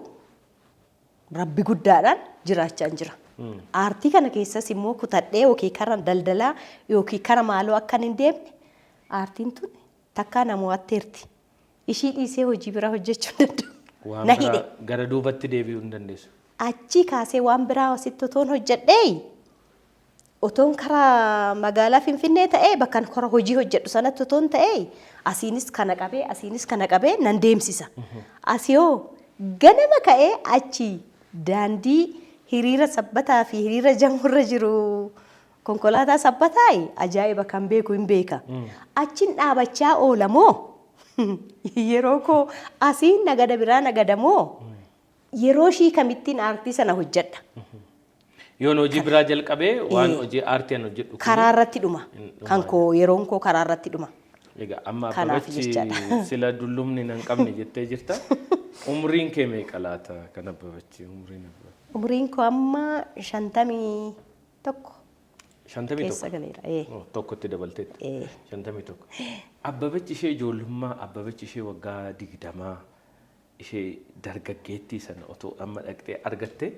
[SPEAKER 3] rabbi guddaadhaan jiraachaa hin jira. Aartii kana keessas immoo kutadhee yookiin kara daldalaa yookiin kara maaloo akkan hin deemne, aartiin tun takkaa na mo'atteerti. Ishii dhiisee hojii biraa hojjechuu hin danda'u.
[SPEAKER 2] Waan
[SPEAKER 3] Na hidhe.
[SPEAKER 2] biraa gara duubatti deebi'uu hin dandeessu.
[SPEAKER 3] Achii kaasee waan biraa asitti otoon hojjedhee, otoon karaa magaalaa Finfinnee ta'ee, bakka kora hojii hojjedhu sanatti otoon ta'ee, asiinis kana qabee, asiinis kana qabee nan deemsisa. Asii hoo ganama ka'ee achi daandii hiriira Sabbataa fi hiriira Jamurra jiru, konkolaataa Sabbataa ajaa'iba, kan beeku hin beeka. Achiin dhaabachaa oola moo, yeroo koo asiin nagada biraa nagada moo, yeroo ishii kamittiin aartii sana hojjedha?
[SPEAKER 2] Yoon hojii biraa jalqabee waan hojii aartii an hojjedhu kun
[SPEAKER 3] Karaa irratti dhuma.
[SPEAKER 2] Hin dhuma.
[SPEAKER 3] Kan koo yeroon koo karaa irratti dhuma.
[SPEAKER 2] Egaa amma
[SPEAKER 3] Kanaaf
[SPEAKER 2] Abbabachi
[SPEAKER 3] jechaadha.
[SPEAKER 2] sila dullumni nan qabne jettee jirta. Umriin kee meeqa laata kan Abbabachi, umriin Abbabachi?
[SPEAKER 3] Umriin koo amma 51
[SPEAKER 2] 51
[SPEAKER 3] keessa galeera.
[SPEAKER 2] Oh, tokkotti dabalteetti.
[SPEAKER 3] Ee.
[SPEAKER 2] 51. Abbabachi ishee ijoollummaa, Abbabachi ishee waggaa 20, ishee dargaggeettii sana otoo amma dhaqxee argatte,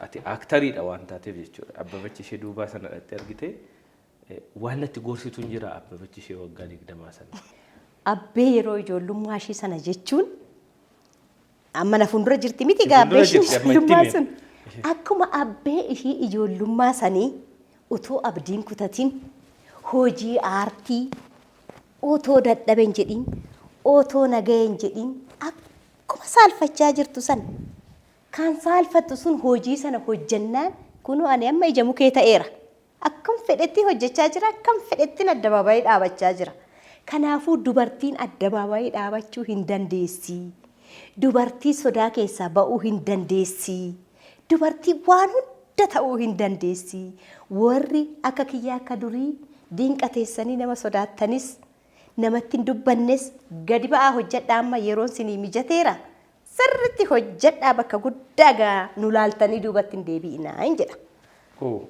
[SPEAKER 2] ati aaktariidha waan taateef jechuudha. Abbabachi ishee duubaa sana dhaqxee argite, waan natti gorsitu hin jira Abbabachi ishee waggaa 20 sana?
[SPEAKER 3] Abbee yeroo ijoollummaa ishii sana jechuun amma na fuuldura jirti miti
[SPEAKER 2] Si
[SPEAKER 3] gaa abbee
[SPEAKER 2] fuuldura
[SPEAKER 3] ishii
[SPEAKER 2] jirti, amma itti
[SPEAKER 3] ijoollummaa
[SPEAKER 2] himi.
[SPEAKER 3] sun. Akkuma abbee ishii ijoollummaa sanii otoo abdiin kutatin, hojii aartii otoo dadhabe hin jedhin, otoo nagahee hin jedhin, akkuma saalfachaa jirtu san, kan saalfattu sun hojii sana hojjennaan, kunoo ani amma ija mukee ta'eera. Akkam fedhetti hojjechaa jira, akkam fedhettiin addabaabaayii dhaabachaa jira. Kanaafuu dubartiin addabaabaayii dhaabachuu hin dandeessi. Dubartii sodaa keessaa ba'uu hin dandeessi. Dubartii waan hunda ta'uu hin dandeessi. Warri akka kiyyaa akka durii diinqa teessanii nama sodaattanis, namatti hin dubbannes, gadi ba'aa hojjedhaa, amma yeroon sinii mijateera. Sirriitti hojjedhaa, bakka guddaa gaa nu laaltanii duubatti hin deebi'inaa hin jedha.
[SPEAKER 2] Oh,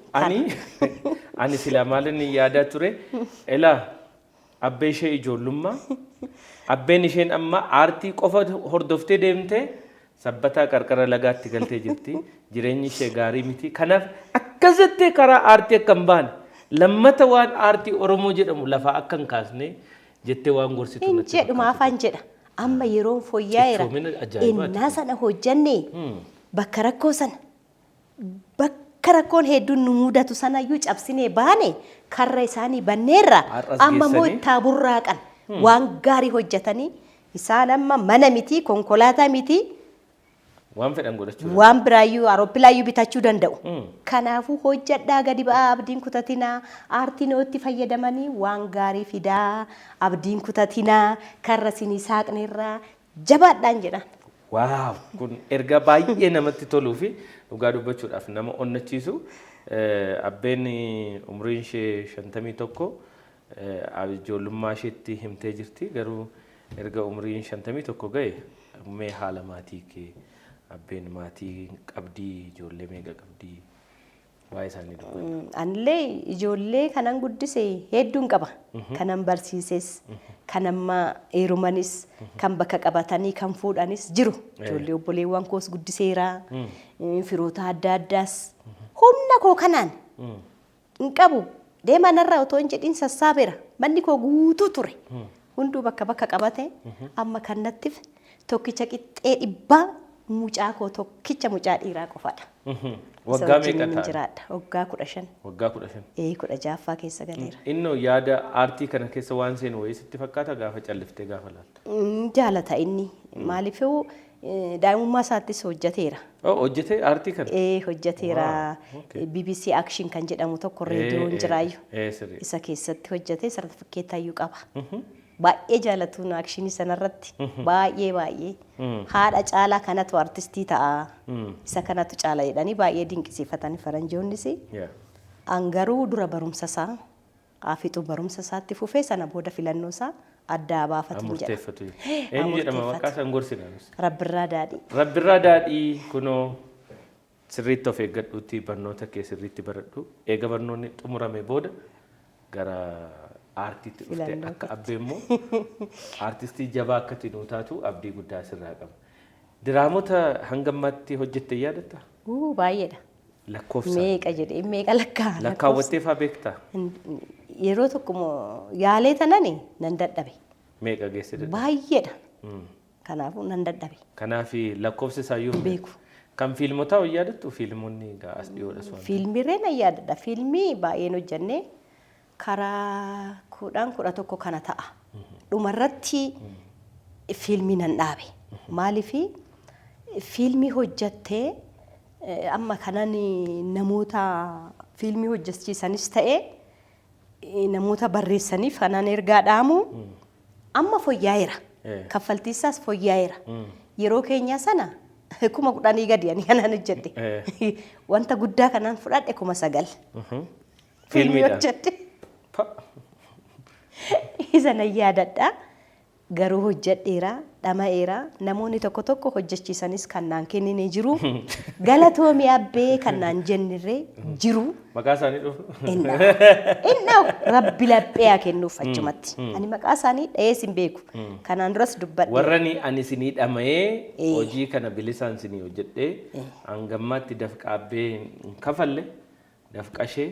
[SPEAKER 2] ani silaa maalin yaadaa ture? Elaa abbee ishee ijoollummaa, abbeen isheen amma aartii qofa hordoftee deemtee Sabbataa qarqara lagaatti galtee jirti. Jireenyi ishee gaarii miti. Kanaaf akkasitti karaa aartii akka hin baane, lammata waan aartii Oromoo jedhamu lafaa akka hin kaasne jettee waan gorsitu
[SPEAKER 3] Hin
[SPEAKER 2] natti
[SPEAKER 3] jedhu
[SPEAKER 2] fakkaata.
[SPEAKER 3] maafaan jedha. Amma yeroon fooyya'eera.
[SPEAKER 2] Cichoomina ajaa'ibaati.
[SPEAKER 3] Innaa sana hojjenne, bakka rakkoo sana, bakka rakkoon hedduun nu mudatu sanayyuu cabsinee baane, karra isaanii banneerra.
[SPEAKER 2] Har'as
[SPEAKER 3] Amma immoo
[SPEAKER 2] geessanii?
[SPEAKER 3] itti burraaqan, waan gaarii hojjetanii, isaan amma mana miti, konkolaataa miti,
[SPEAKER 2] Waan fedhan godhachuu danda'u.
[SPEAKER 3] Waan biraayyuu, aroopilaayyuu bitachuu danda'u. Kanaafuu hojjedhaa, gadi ba'aa, abdiin kutatinaa, aartiin itti fayyadamanii waan gaarii fidaa, abdiin kutatinaa, karra isinii saaqneerraa, jabaadhaan jedhaan.
[SPEAKER 2] Wow! Kun ergaa baay'ee namatti toluu fi dhugaa dubbachuudhaaf nama onnachiisu. Abbeen umriin ishee 51 ijoollummaa isheetti himtee jirti. Garuu erga umriin 51 ga'e, mee haala maatii kee, abbeen maatii qabdii, ijoollee meeqa qabdii, waa'ee isaanii dubbadhu.
[SPEAKER 3] Anillee ijoollee kanan guddise hedduun qaba. Kanan barsiises, kan amma heerumanis, kan bakka qabatanii kan fuudhanis jiru. Ijoollee obboleewwan koos guddiseera. Firoota adda addaas. Humna koo kanaan hin qabu. Deemaa narraa otoo hin jedhin sassaabeera. Manni koo guutuu ture. Hunduu bakka bakka qabate, amma kan nattif tokkicha qixxee dhibbaa mucaa koo tokkicha mucaa dhiiraa qofadha. Isa
[SPEAKER 2] Waggaa
[SPEAKER 3] wajjin
[SPEAKER 2] meeqa
[SPEAKER 3] nan
[SPEAKER 2] ta'a?
[SPEAKER 3] jiraadha. Waggaa 15.
[SPEAKER 2] Waggaa 15.
[SPEAKER 3] Ee, 16ffaa keessa galeera.
[SPEAKER 2] Innoo yaada aartii kana keessa waan seenu wayii sitti fakkaata gaafa calliftee gaafa laaltu?
[SPEAKER 3] Jaalata inni. Maaliifuu daa'imummaa isaattis hojjeteera.
[SPEAKER 2] Oh, hojjetee aartii kana?
[SPEAKER 3] Ee, hojjeteera.
[SPEAKER 2] Wow, okay.
[SPEAKER 3] BBC Action kan jedhamu tokko reediyoon jiraayu.
[SPEAKER 2] Sirrii.
[SPEAKER 3] Isa keessatti hojjetee sartifikeettaayyuu qaba. Baay'ee jaalatuun akshinii sanarratti. Baay'ee baay'ee. Haadha caalaa kanatu artistii ta'a. Isa kanatu caala jedhanii baay'ee dinqisiifatanii faranjoonnis. An garuu dura barumsa isaa haa fixu, barumsa isaatti fufee sana booda filannoo isaa addaa baafatu jedha.
[SPEAKER 2] Murteeffatu. Eenyu jedhama maqaa isaan gorsina?
[SPEAKER 3] Rabbirraa Daadhii.
[SPEAKER 2] Rabbirraa Daadhii, kunoo sirriitti of eeggadhuutti barnoota kee sirriitti baradhu. Eega barnoonni xumurame booda gara aartiitti dhuftee
[SPEAKER 3] Filannoo
[SPEAKER 2] akka abbee immoo aartistii jabaa akka nuu taatu abdii guddaa sirraa qaba. Diraamota hanga ammaatti hojjette yaadatta?
[SPEAKER 3] Uu, baay'eedha.
[SPEAKER 2] Lakkoofsa.
[SPEAKER 3] Meeqa jedhee meeqa lakkaa?
[SPEAKER 2] Lakkaawwattee faa beektaa?
[SPEAKER 3] Yeroo tokko yaalee tanani nan dadhabe.
[SPEAKER 2] Meeqa geesse dadhabe?
[SPEAKER 3] Baay'eedha. Kanaafuu nan dadhabe.
[SPEAKER 2] Kanaaf lakkoofsa isaayyuu hin
[SPEAKER 3] Beeku.
[SPEAKER 2] Kan fiilmotaa hoo yaadattu? Fiilmonni egaa as dhiyoodha waan.
[SPEAKER 3] Fiilmiirree nan yaadadha. Fiilmii baay'een hojjennee karaa 10, 11 kana ta'a. Dhumarratti fiilmii nan dhaabe. Maaliifi fiilmii hojjattee amma kanan namoota fiilmii hojjechiisanis ta'ee namoota barreessaniif kanan ergaa dhaamu amma fooyya'eera. Kaffaltiisaas fooyya'eera. Yeroo keenya sana 10,000 gadi ani kanan hojjedhe. Wanta guddaa kanaan fudhadhe 9,000. Fiilmii
[SPEAKER 2] Fiilmiidhaan.
[SPEAKER 3] hojjedhe. Isa nan yaadadha. Garuu hojjedheera, dhama'eera. Namoonni tokko tokko hojjechiisanis kan naan kennine jiru. Galatoomi abbee kan naan jennirree jiru.
[SPEAKER 2] Maqaa isaanii dhufu.
[SPEAKER 3] Innaa Rabbi laphee haa kennuuf achumatti. Ani maqaa isaanii dha'ees hin beeku. Kanaan duras dubbadhe.
[SPEAKER 2] Warra ani isinii dhama'ee hojii kana bilisaan isinii hojjedhee hangammaatti dafqa abbee hin kafalle dafqashee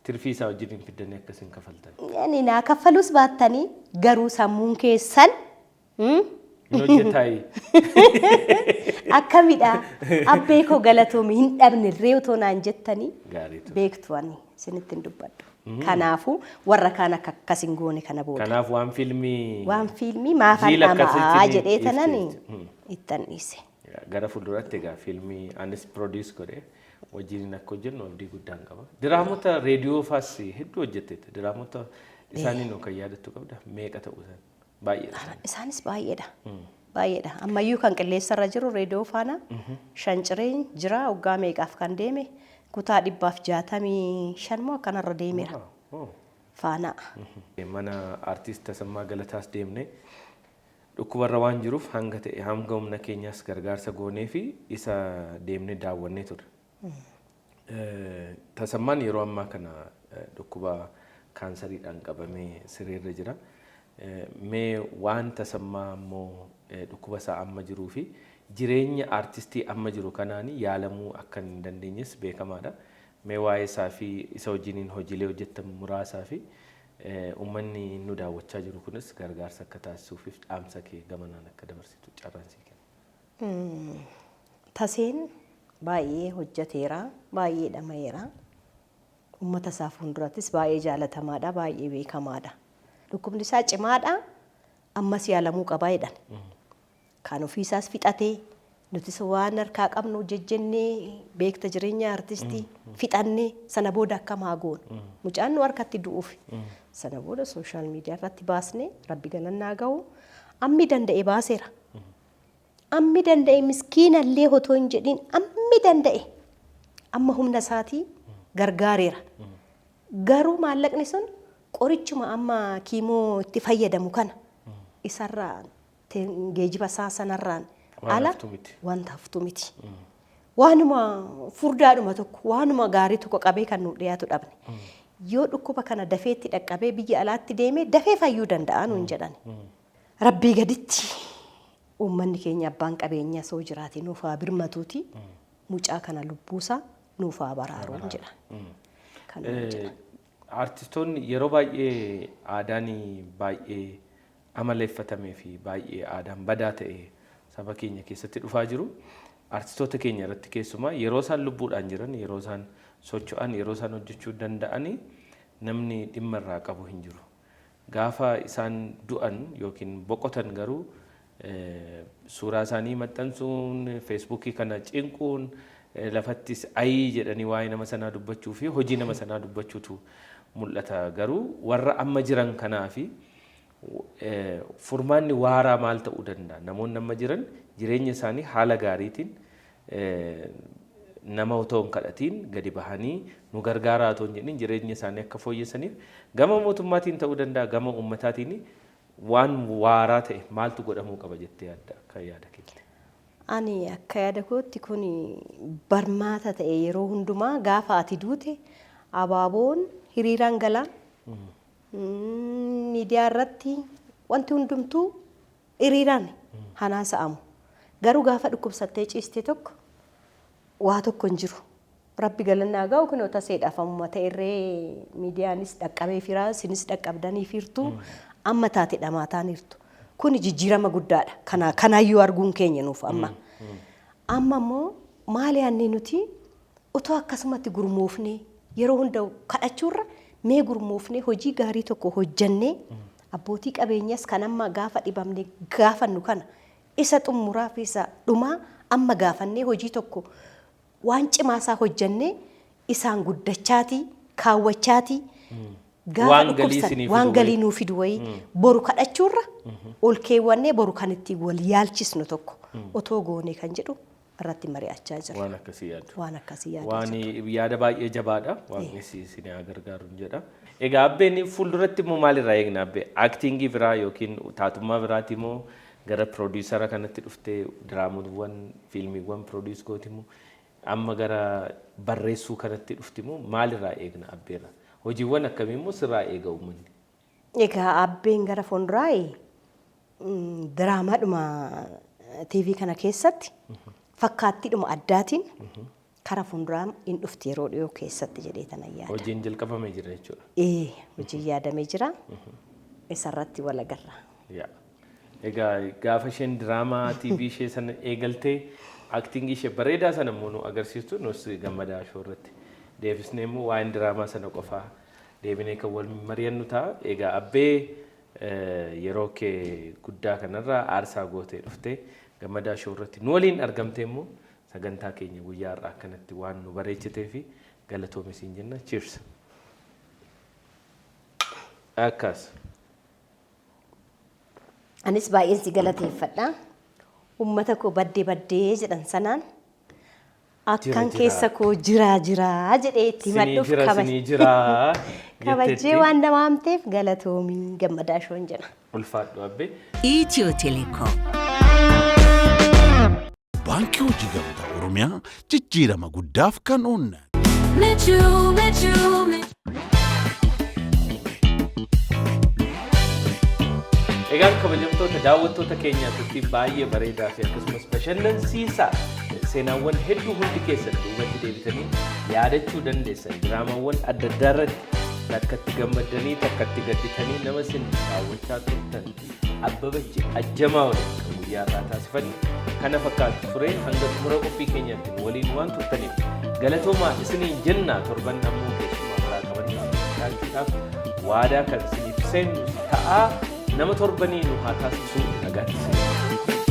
[SPEAKER 2] tirfii isaa wajjin hin fiddanii akkas hin kafaltan.
[SPEAKER 3] Ani naa kaffalus baattanii garuu sammuun keessan
[SPEAKER 2] Hin hojjetaayi.
[SPEAKER 3] Akkamidha, abbee koo galatoomi hin dhabne illee otoo naan jettanii
[SPEAKER 2] Gaariitu.
[SPEAKER 3] beektu ani isinitti hin dubbadhu. Kanaafuu warra kaan akka akkas hin goone kana booda.
[SPEAKER 2] Kanaaf waan fiilmii
[SPEAKER 3] Waan fiilmii maafan
[SPEAKER 2] jiila
[SPEAKER 3] dhama'aa
[SPEAKER 2] akkasitti
[SPEAKER 3] jedhee tanan
[SPEAKER 2] dhiifte.
[SPEAKER 3] ittan dhiise.
[SPEAKER 2] Gara fuulduraatti egaa fiilmii anis produce godhee wajjin akka hojjennu abdii guddaan qaba. Diraamota reediyoo faas hedduu hojjetteetta. Diraamota isaanii nuu kan yaadattu qabda. Meeqa ta'uu isaan? Baay'eedha.
[SPEAKER 3] Isaanis baay'eedha. Baay'eedha. Ammayyuu kan qilleensarra jiru reediyoo faana Shancireen jira, waggaa meeqaaf kan deeme, kutaa 165 moo akkanarra deemeera. Faana.
[SPEAKER 2] Mana artiist Tasammaa Galataas deemnee dhukkubarra waan jiruuf hanga ta'e hanga humna keenyaas gargaarsa goonee fi isa deemnee daawwannee turre. Tasammaan yeroo ammaa kana dhukkuba kaansariidhaan qabamee sireerra jira. Mee waan Tasammaa immoo dhukkuba isaa amma jiruu fi jireenya aartistii amma jiru kanaan yaalamuu akka hin dandeenyes beekamaadha. Mee waa'ee isaa fi isa wajjiniin hojiilee hojjettan muraasaa fi uummanni nu daawwachaa jiru kunis gargaarsa akka taasisuufiif dhaamsa kee gamanaan akka dabarsitu carraan sii kenna.
[SPEAKER 3] Taseen baay'ee hojjeteera, baay'ee dhama'eera. Uummata isaa fuuldurattis baay'ee jaalatamaadha, baay'ee beekamaadha. Dhukkubni isaa cimaadha, ammas yaalamuu qabaa jedhan. Kan ofiisaas fixatee nutis waan harkaa qabnu jejjennee beekta jireenya artistii fixannee sana booda akkam haa goonu. Mucaan nu harkatti du'uuf. Sana booda social media irratti baasnee Rabbi galannaa ga'u ammi danda'e baaseera. Ammi danda'e miskiinallee otoo hin jedhin ammi danda'e amma humna isaatii gargaareera. Garuu maallaqni sun qorichuma amma kiimoo itti fayyadamu kana isarraan geejiba isaa sanarraan
[SPEAKER 2] Waan
[SPEAKER 3] ala
[SPEAKER 2] haftu miti.
[SPEAKER 3] Wanta haftu miti. Waanuma furdaadhuma tokko waanuma gaarii tokko qabee kan nu dhiyaatu dhabne. Yoo dhukkuba kana dafeetti dhaqqabee biyya alaatti deemee dafee fayyuu danda'a nuun jedhan. Rabbii gaditti uummanni keenya abbaan qabeenyaa soo jiraate nuuf haa birmatuuti mucaa kana lubbuusaa nuuf haa baraaruun jedha. Kanuma jedha.
[SPEAKER 2] Artistoonni yeroo baay'ee aadaan baay'ee amaleeffatamee fi baay'ee aadaan badaa ta'e saba keenya keessatti dhufaa jiru. Artistoota keenya irratti keessumaa yeroo isaan lubbuudhaan jiran, yeroo isaan socho'an, yeroo isaan hojjechuu danda'ani namni dhimma irraa qabu hin jiru. Gaafa isaan du'an yookiin boqotan garuu suuraa isaanii maxxansuun, Feesbuukii kana cinquun, lafattis ayii jedhanii waa'ee nama sanaa dubbachuu fi hojii nama sanaa dubbachuutu mul'ata. Garuu warra amma jiran kanaa fi furmaanni waaraa maal ta'uu danda'a? Namoonni amma jiran jireenya isaanii haala gaariitiin nama otoo hin kadhatiin gadi bahanii nu gargaaraa otoo hin jedhin jireenya isaanii akka fooyyessaniif gama mootummaatiin ta'uu danda'a, gama uummataatiin waan waaraa ta'e maaltu godhamuu qaba jettee yaadda akka yaada keetti?
[SPEAKER 3] Ani akka yaada kootti kun barmaata ta'e yeroo hundumaa gaafa ati duute abaaboon hiriiraan galaa, miidiyaa irratti wanti hundumtuu hiriiraan hanaasa'amu. Garuu gaafa dhukkubsattee ciiste tokko waa tokko hin jiru. Rabbi galannaa ga'u kunoo taseedhaaf ammuma ta'erree miidiyaanis dhaqqabee firaa, isinis dhaqqabdanii firtu, amma taate dhamaataan jirtu. Kuni jijjiirama guddaadha. Kana kanaayyuu arguun keenya nuuf amma. Amma immoo maali yaadne nuti otoo akkasumatti gurmoofnee yeroo hunda kadhachuurra mee gurmoofnee hojii gaarii tokko hojjannee abbootii qabeenyas kan amma gaafa dhibamne gaafannu kana isa xumuraa fi isa dhumaa amma gaafannee hojii tokko waan cimaasaa hojjannee isaan guddachaatii kaawwachaatii gaafa
[SPEAKER 2] Waan galii
[SPEAKER 3] dhukkubsan
[SPEAKER 2] isinii
[SPEAKER 3] waan
[SPEAKER 2] fidu
[SPEAKER 3] galii
[SPEAKER 2] wayii.
[SPEAKER 3] nuu fidu wayii boru kadhachuurra ol keewwannee boru kan ittiin wal yaalchisnu tokko otoo goonee kan jedhu irratti mari'achaa jira.
[SPEAKER 2] Waan akkasii yaaddu.
[SPEAKER 3] Waan akkasii yaaddaa
[SPEAKER 2] Waan
[SPEAKER 3] jira.
[SPEAKER 2] yaada baay'ee jabaadha. Waaqni isin haa gargaaru jedha. Egaa Abbeen fuulduratti immoo maalirraa eegna Abbee? Actingii biraa yookiin taatummaa biraati immoo gara producera kanatti dhuftee diraamawwan, fiilmiiwwan produce gooti immoo amma gara barreessuu kanatti dhufti immoo maalirraa eegna Abbeerra? Hojiiwwan akkamii immoo sirraa eega uummanni?
[SPEAKER 3] Egaa Abbeen gara fuulduraa diraamaadhuma TV kana keessatti fakkaattiidhuma addaatiin kara fuulduraa hin dhufti yeroo dhiyoo keessatti jedhee tanan yaada.
[SPEAKER 2] Hojiin jalqabamee jira jechuudha.
[SPEAKER 3] Ee, hojiin yaadamee jira. Isarratti wal agarra.
[SPEAKER 2] Yaa. Egaa gaafa isheen diraamaa TV ishee sana eegaltee actingii ishee bareedaa sana immoo nu agarsiistu, nus Gammadaa Show irratti deebisnee immoo waa'een diraamaa sana qofaa deebinee kan wal mari'annu ta'a. Egaa Abbee, yeroo kee guddaa kanarraa aarsaa gootee dhuftee Gammadaa Show irratti nu waliin argamtee immoo sagantaa keenya guyyaa har'aa akkanatti waan nu bareechitee fi galatoomi siin jenna. Cheers. Akkas.
[SPEAKER 3] Anis baay'een si galateeffadha. Uummata koo baddee baddee jedhan sanaan akkan
[SPEAKER 2] jira.
[SPEAKER 3] Keessa koo jiraa jiraa jedhee itti
[SPEAKER 2] Sinii
[SPEAKER 3] himadhuuf
[SPEAKER 2] jira, sinii jira
[SPEAKER 3] kabajjee
[SPEAKER 2] jetteetti.
[SPEAKER 3] waan nama waamteef galatoomii, Gammadaa Shown jedha.
[SPEAKER 2] Ulfaadhu Abbee.
[SPEAKER 4] Ethio Telecom.
[SPEAKER 5] Baankii Hojii Gamtaa Oromiyaa, jijjiirama guddaaf kan oollan.
[SPEAKER 6] Met you, met you, met
[SPEAKER 2] Egaan kabajamtoota daawwattoota keenyaa, turtii baay'ee bareedaa fi akkasumas bashannansiisaa, seenaawwan hedduu hundi keessan duubatti deebitanii yaadachuu dandeessan, diraamaawwan adda addaa irratti takkatti gammaddanii takkatti gadditanii nama isin daawwachaa turtan Abbabachi Ajjamaa waliin kan guyyaa irraa taasifanne kana fakkaatu ture. Hanga xumura qophii keenyaatti nu waliin waan turtaniif galatoomaa isiniin jenna. Torban ammoo keessumaa biraa qabannu dhiyaachuudhaaf waadaa kan isiniif seennu ta'aa. Nama torbanii nu haa taasisu. Nagaatti isin.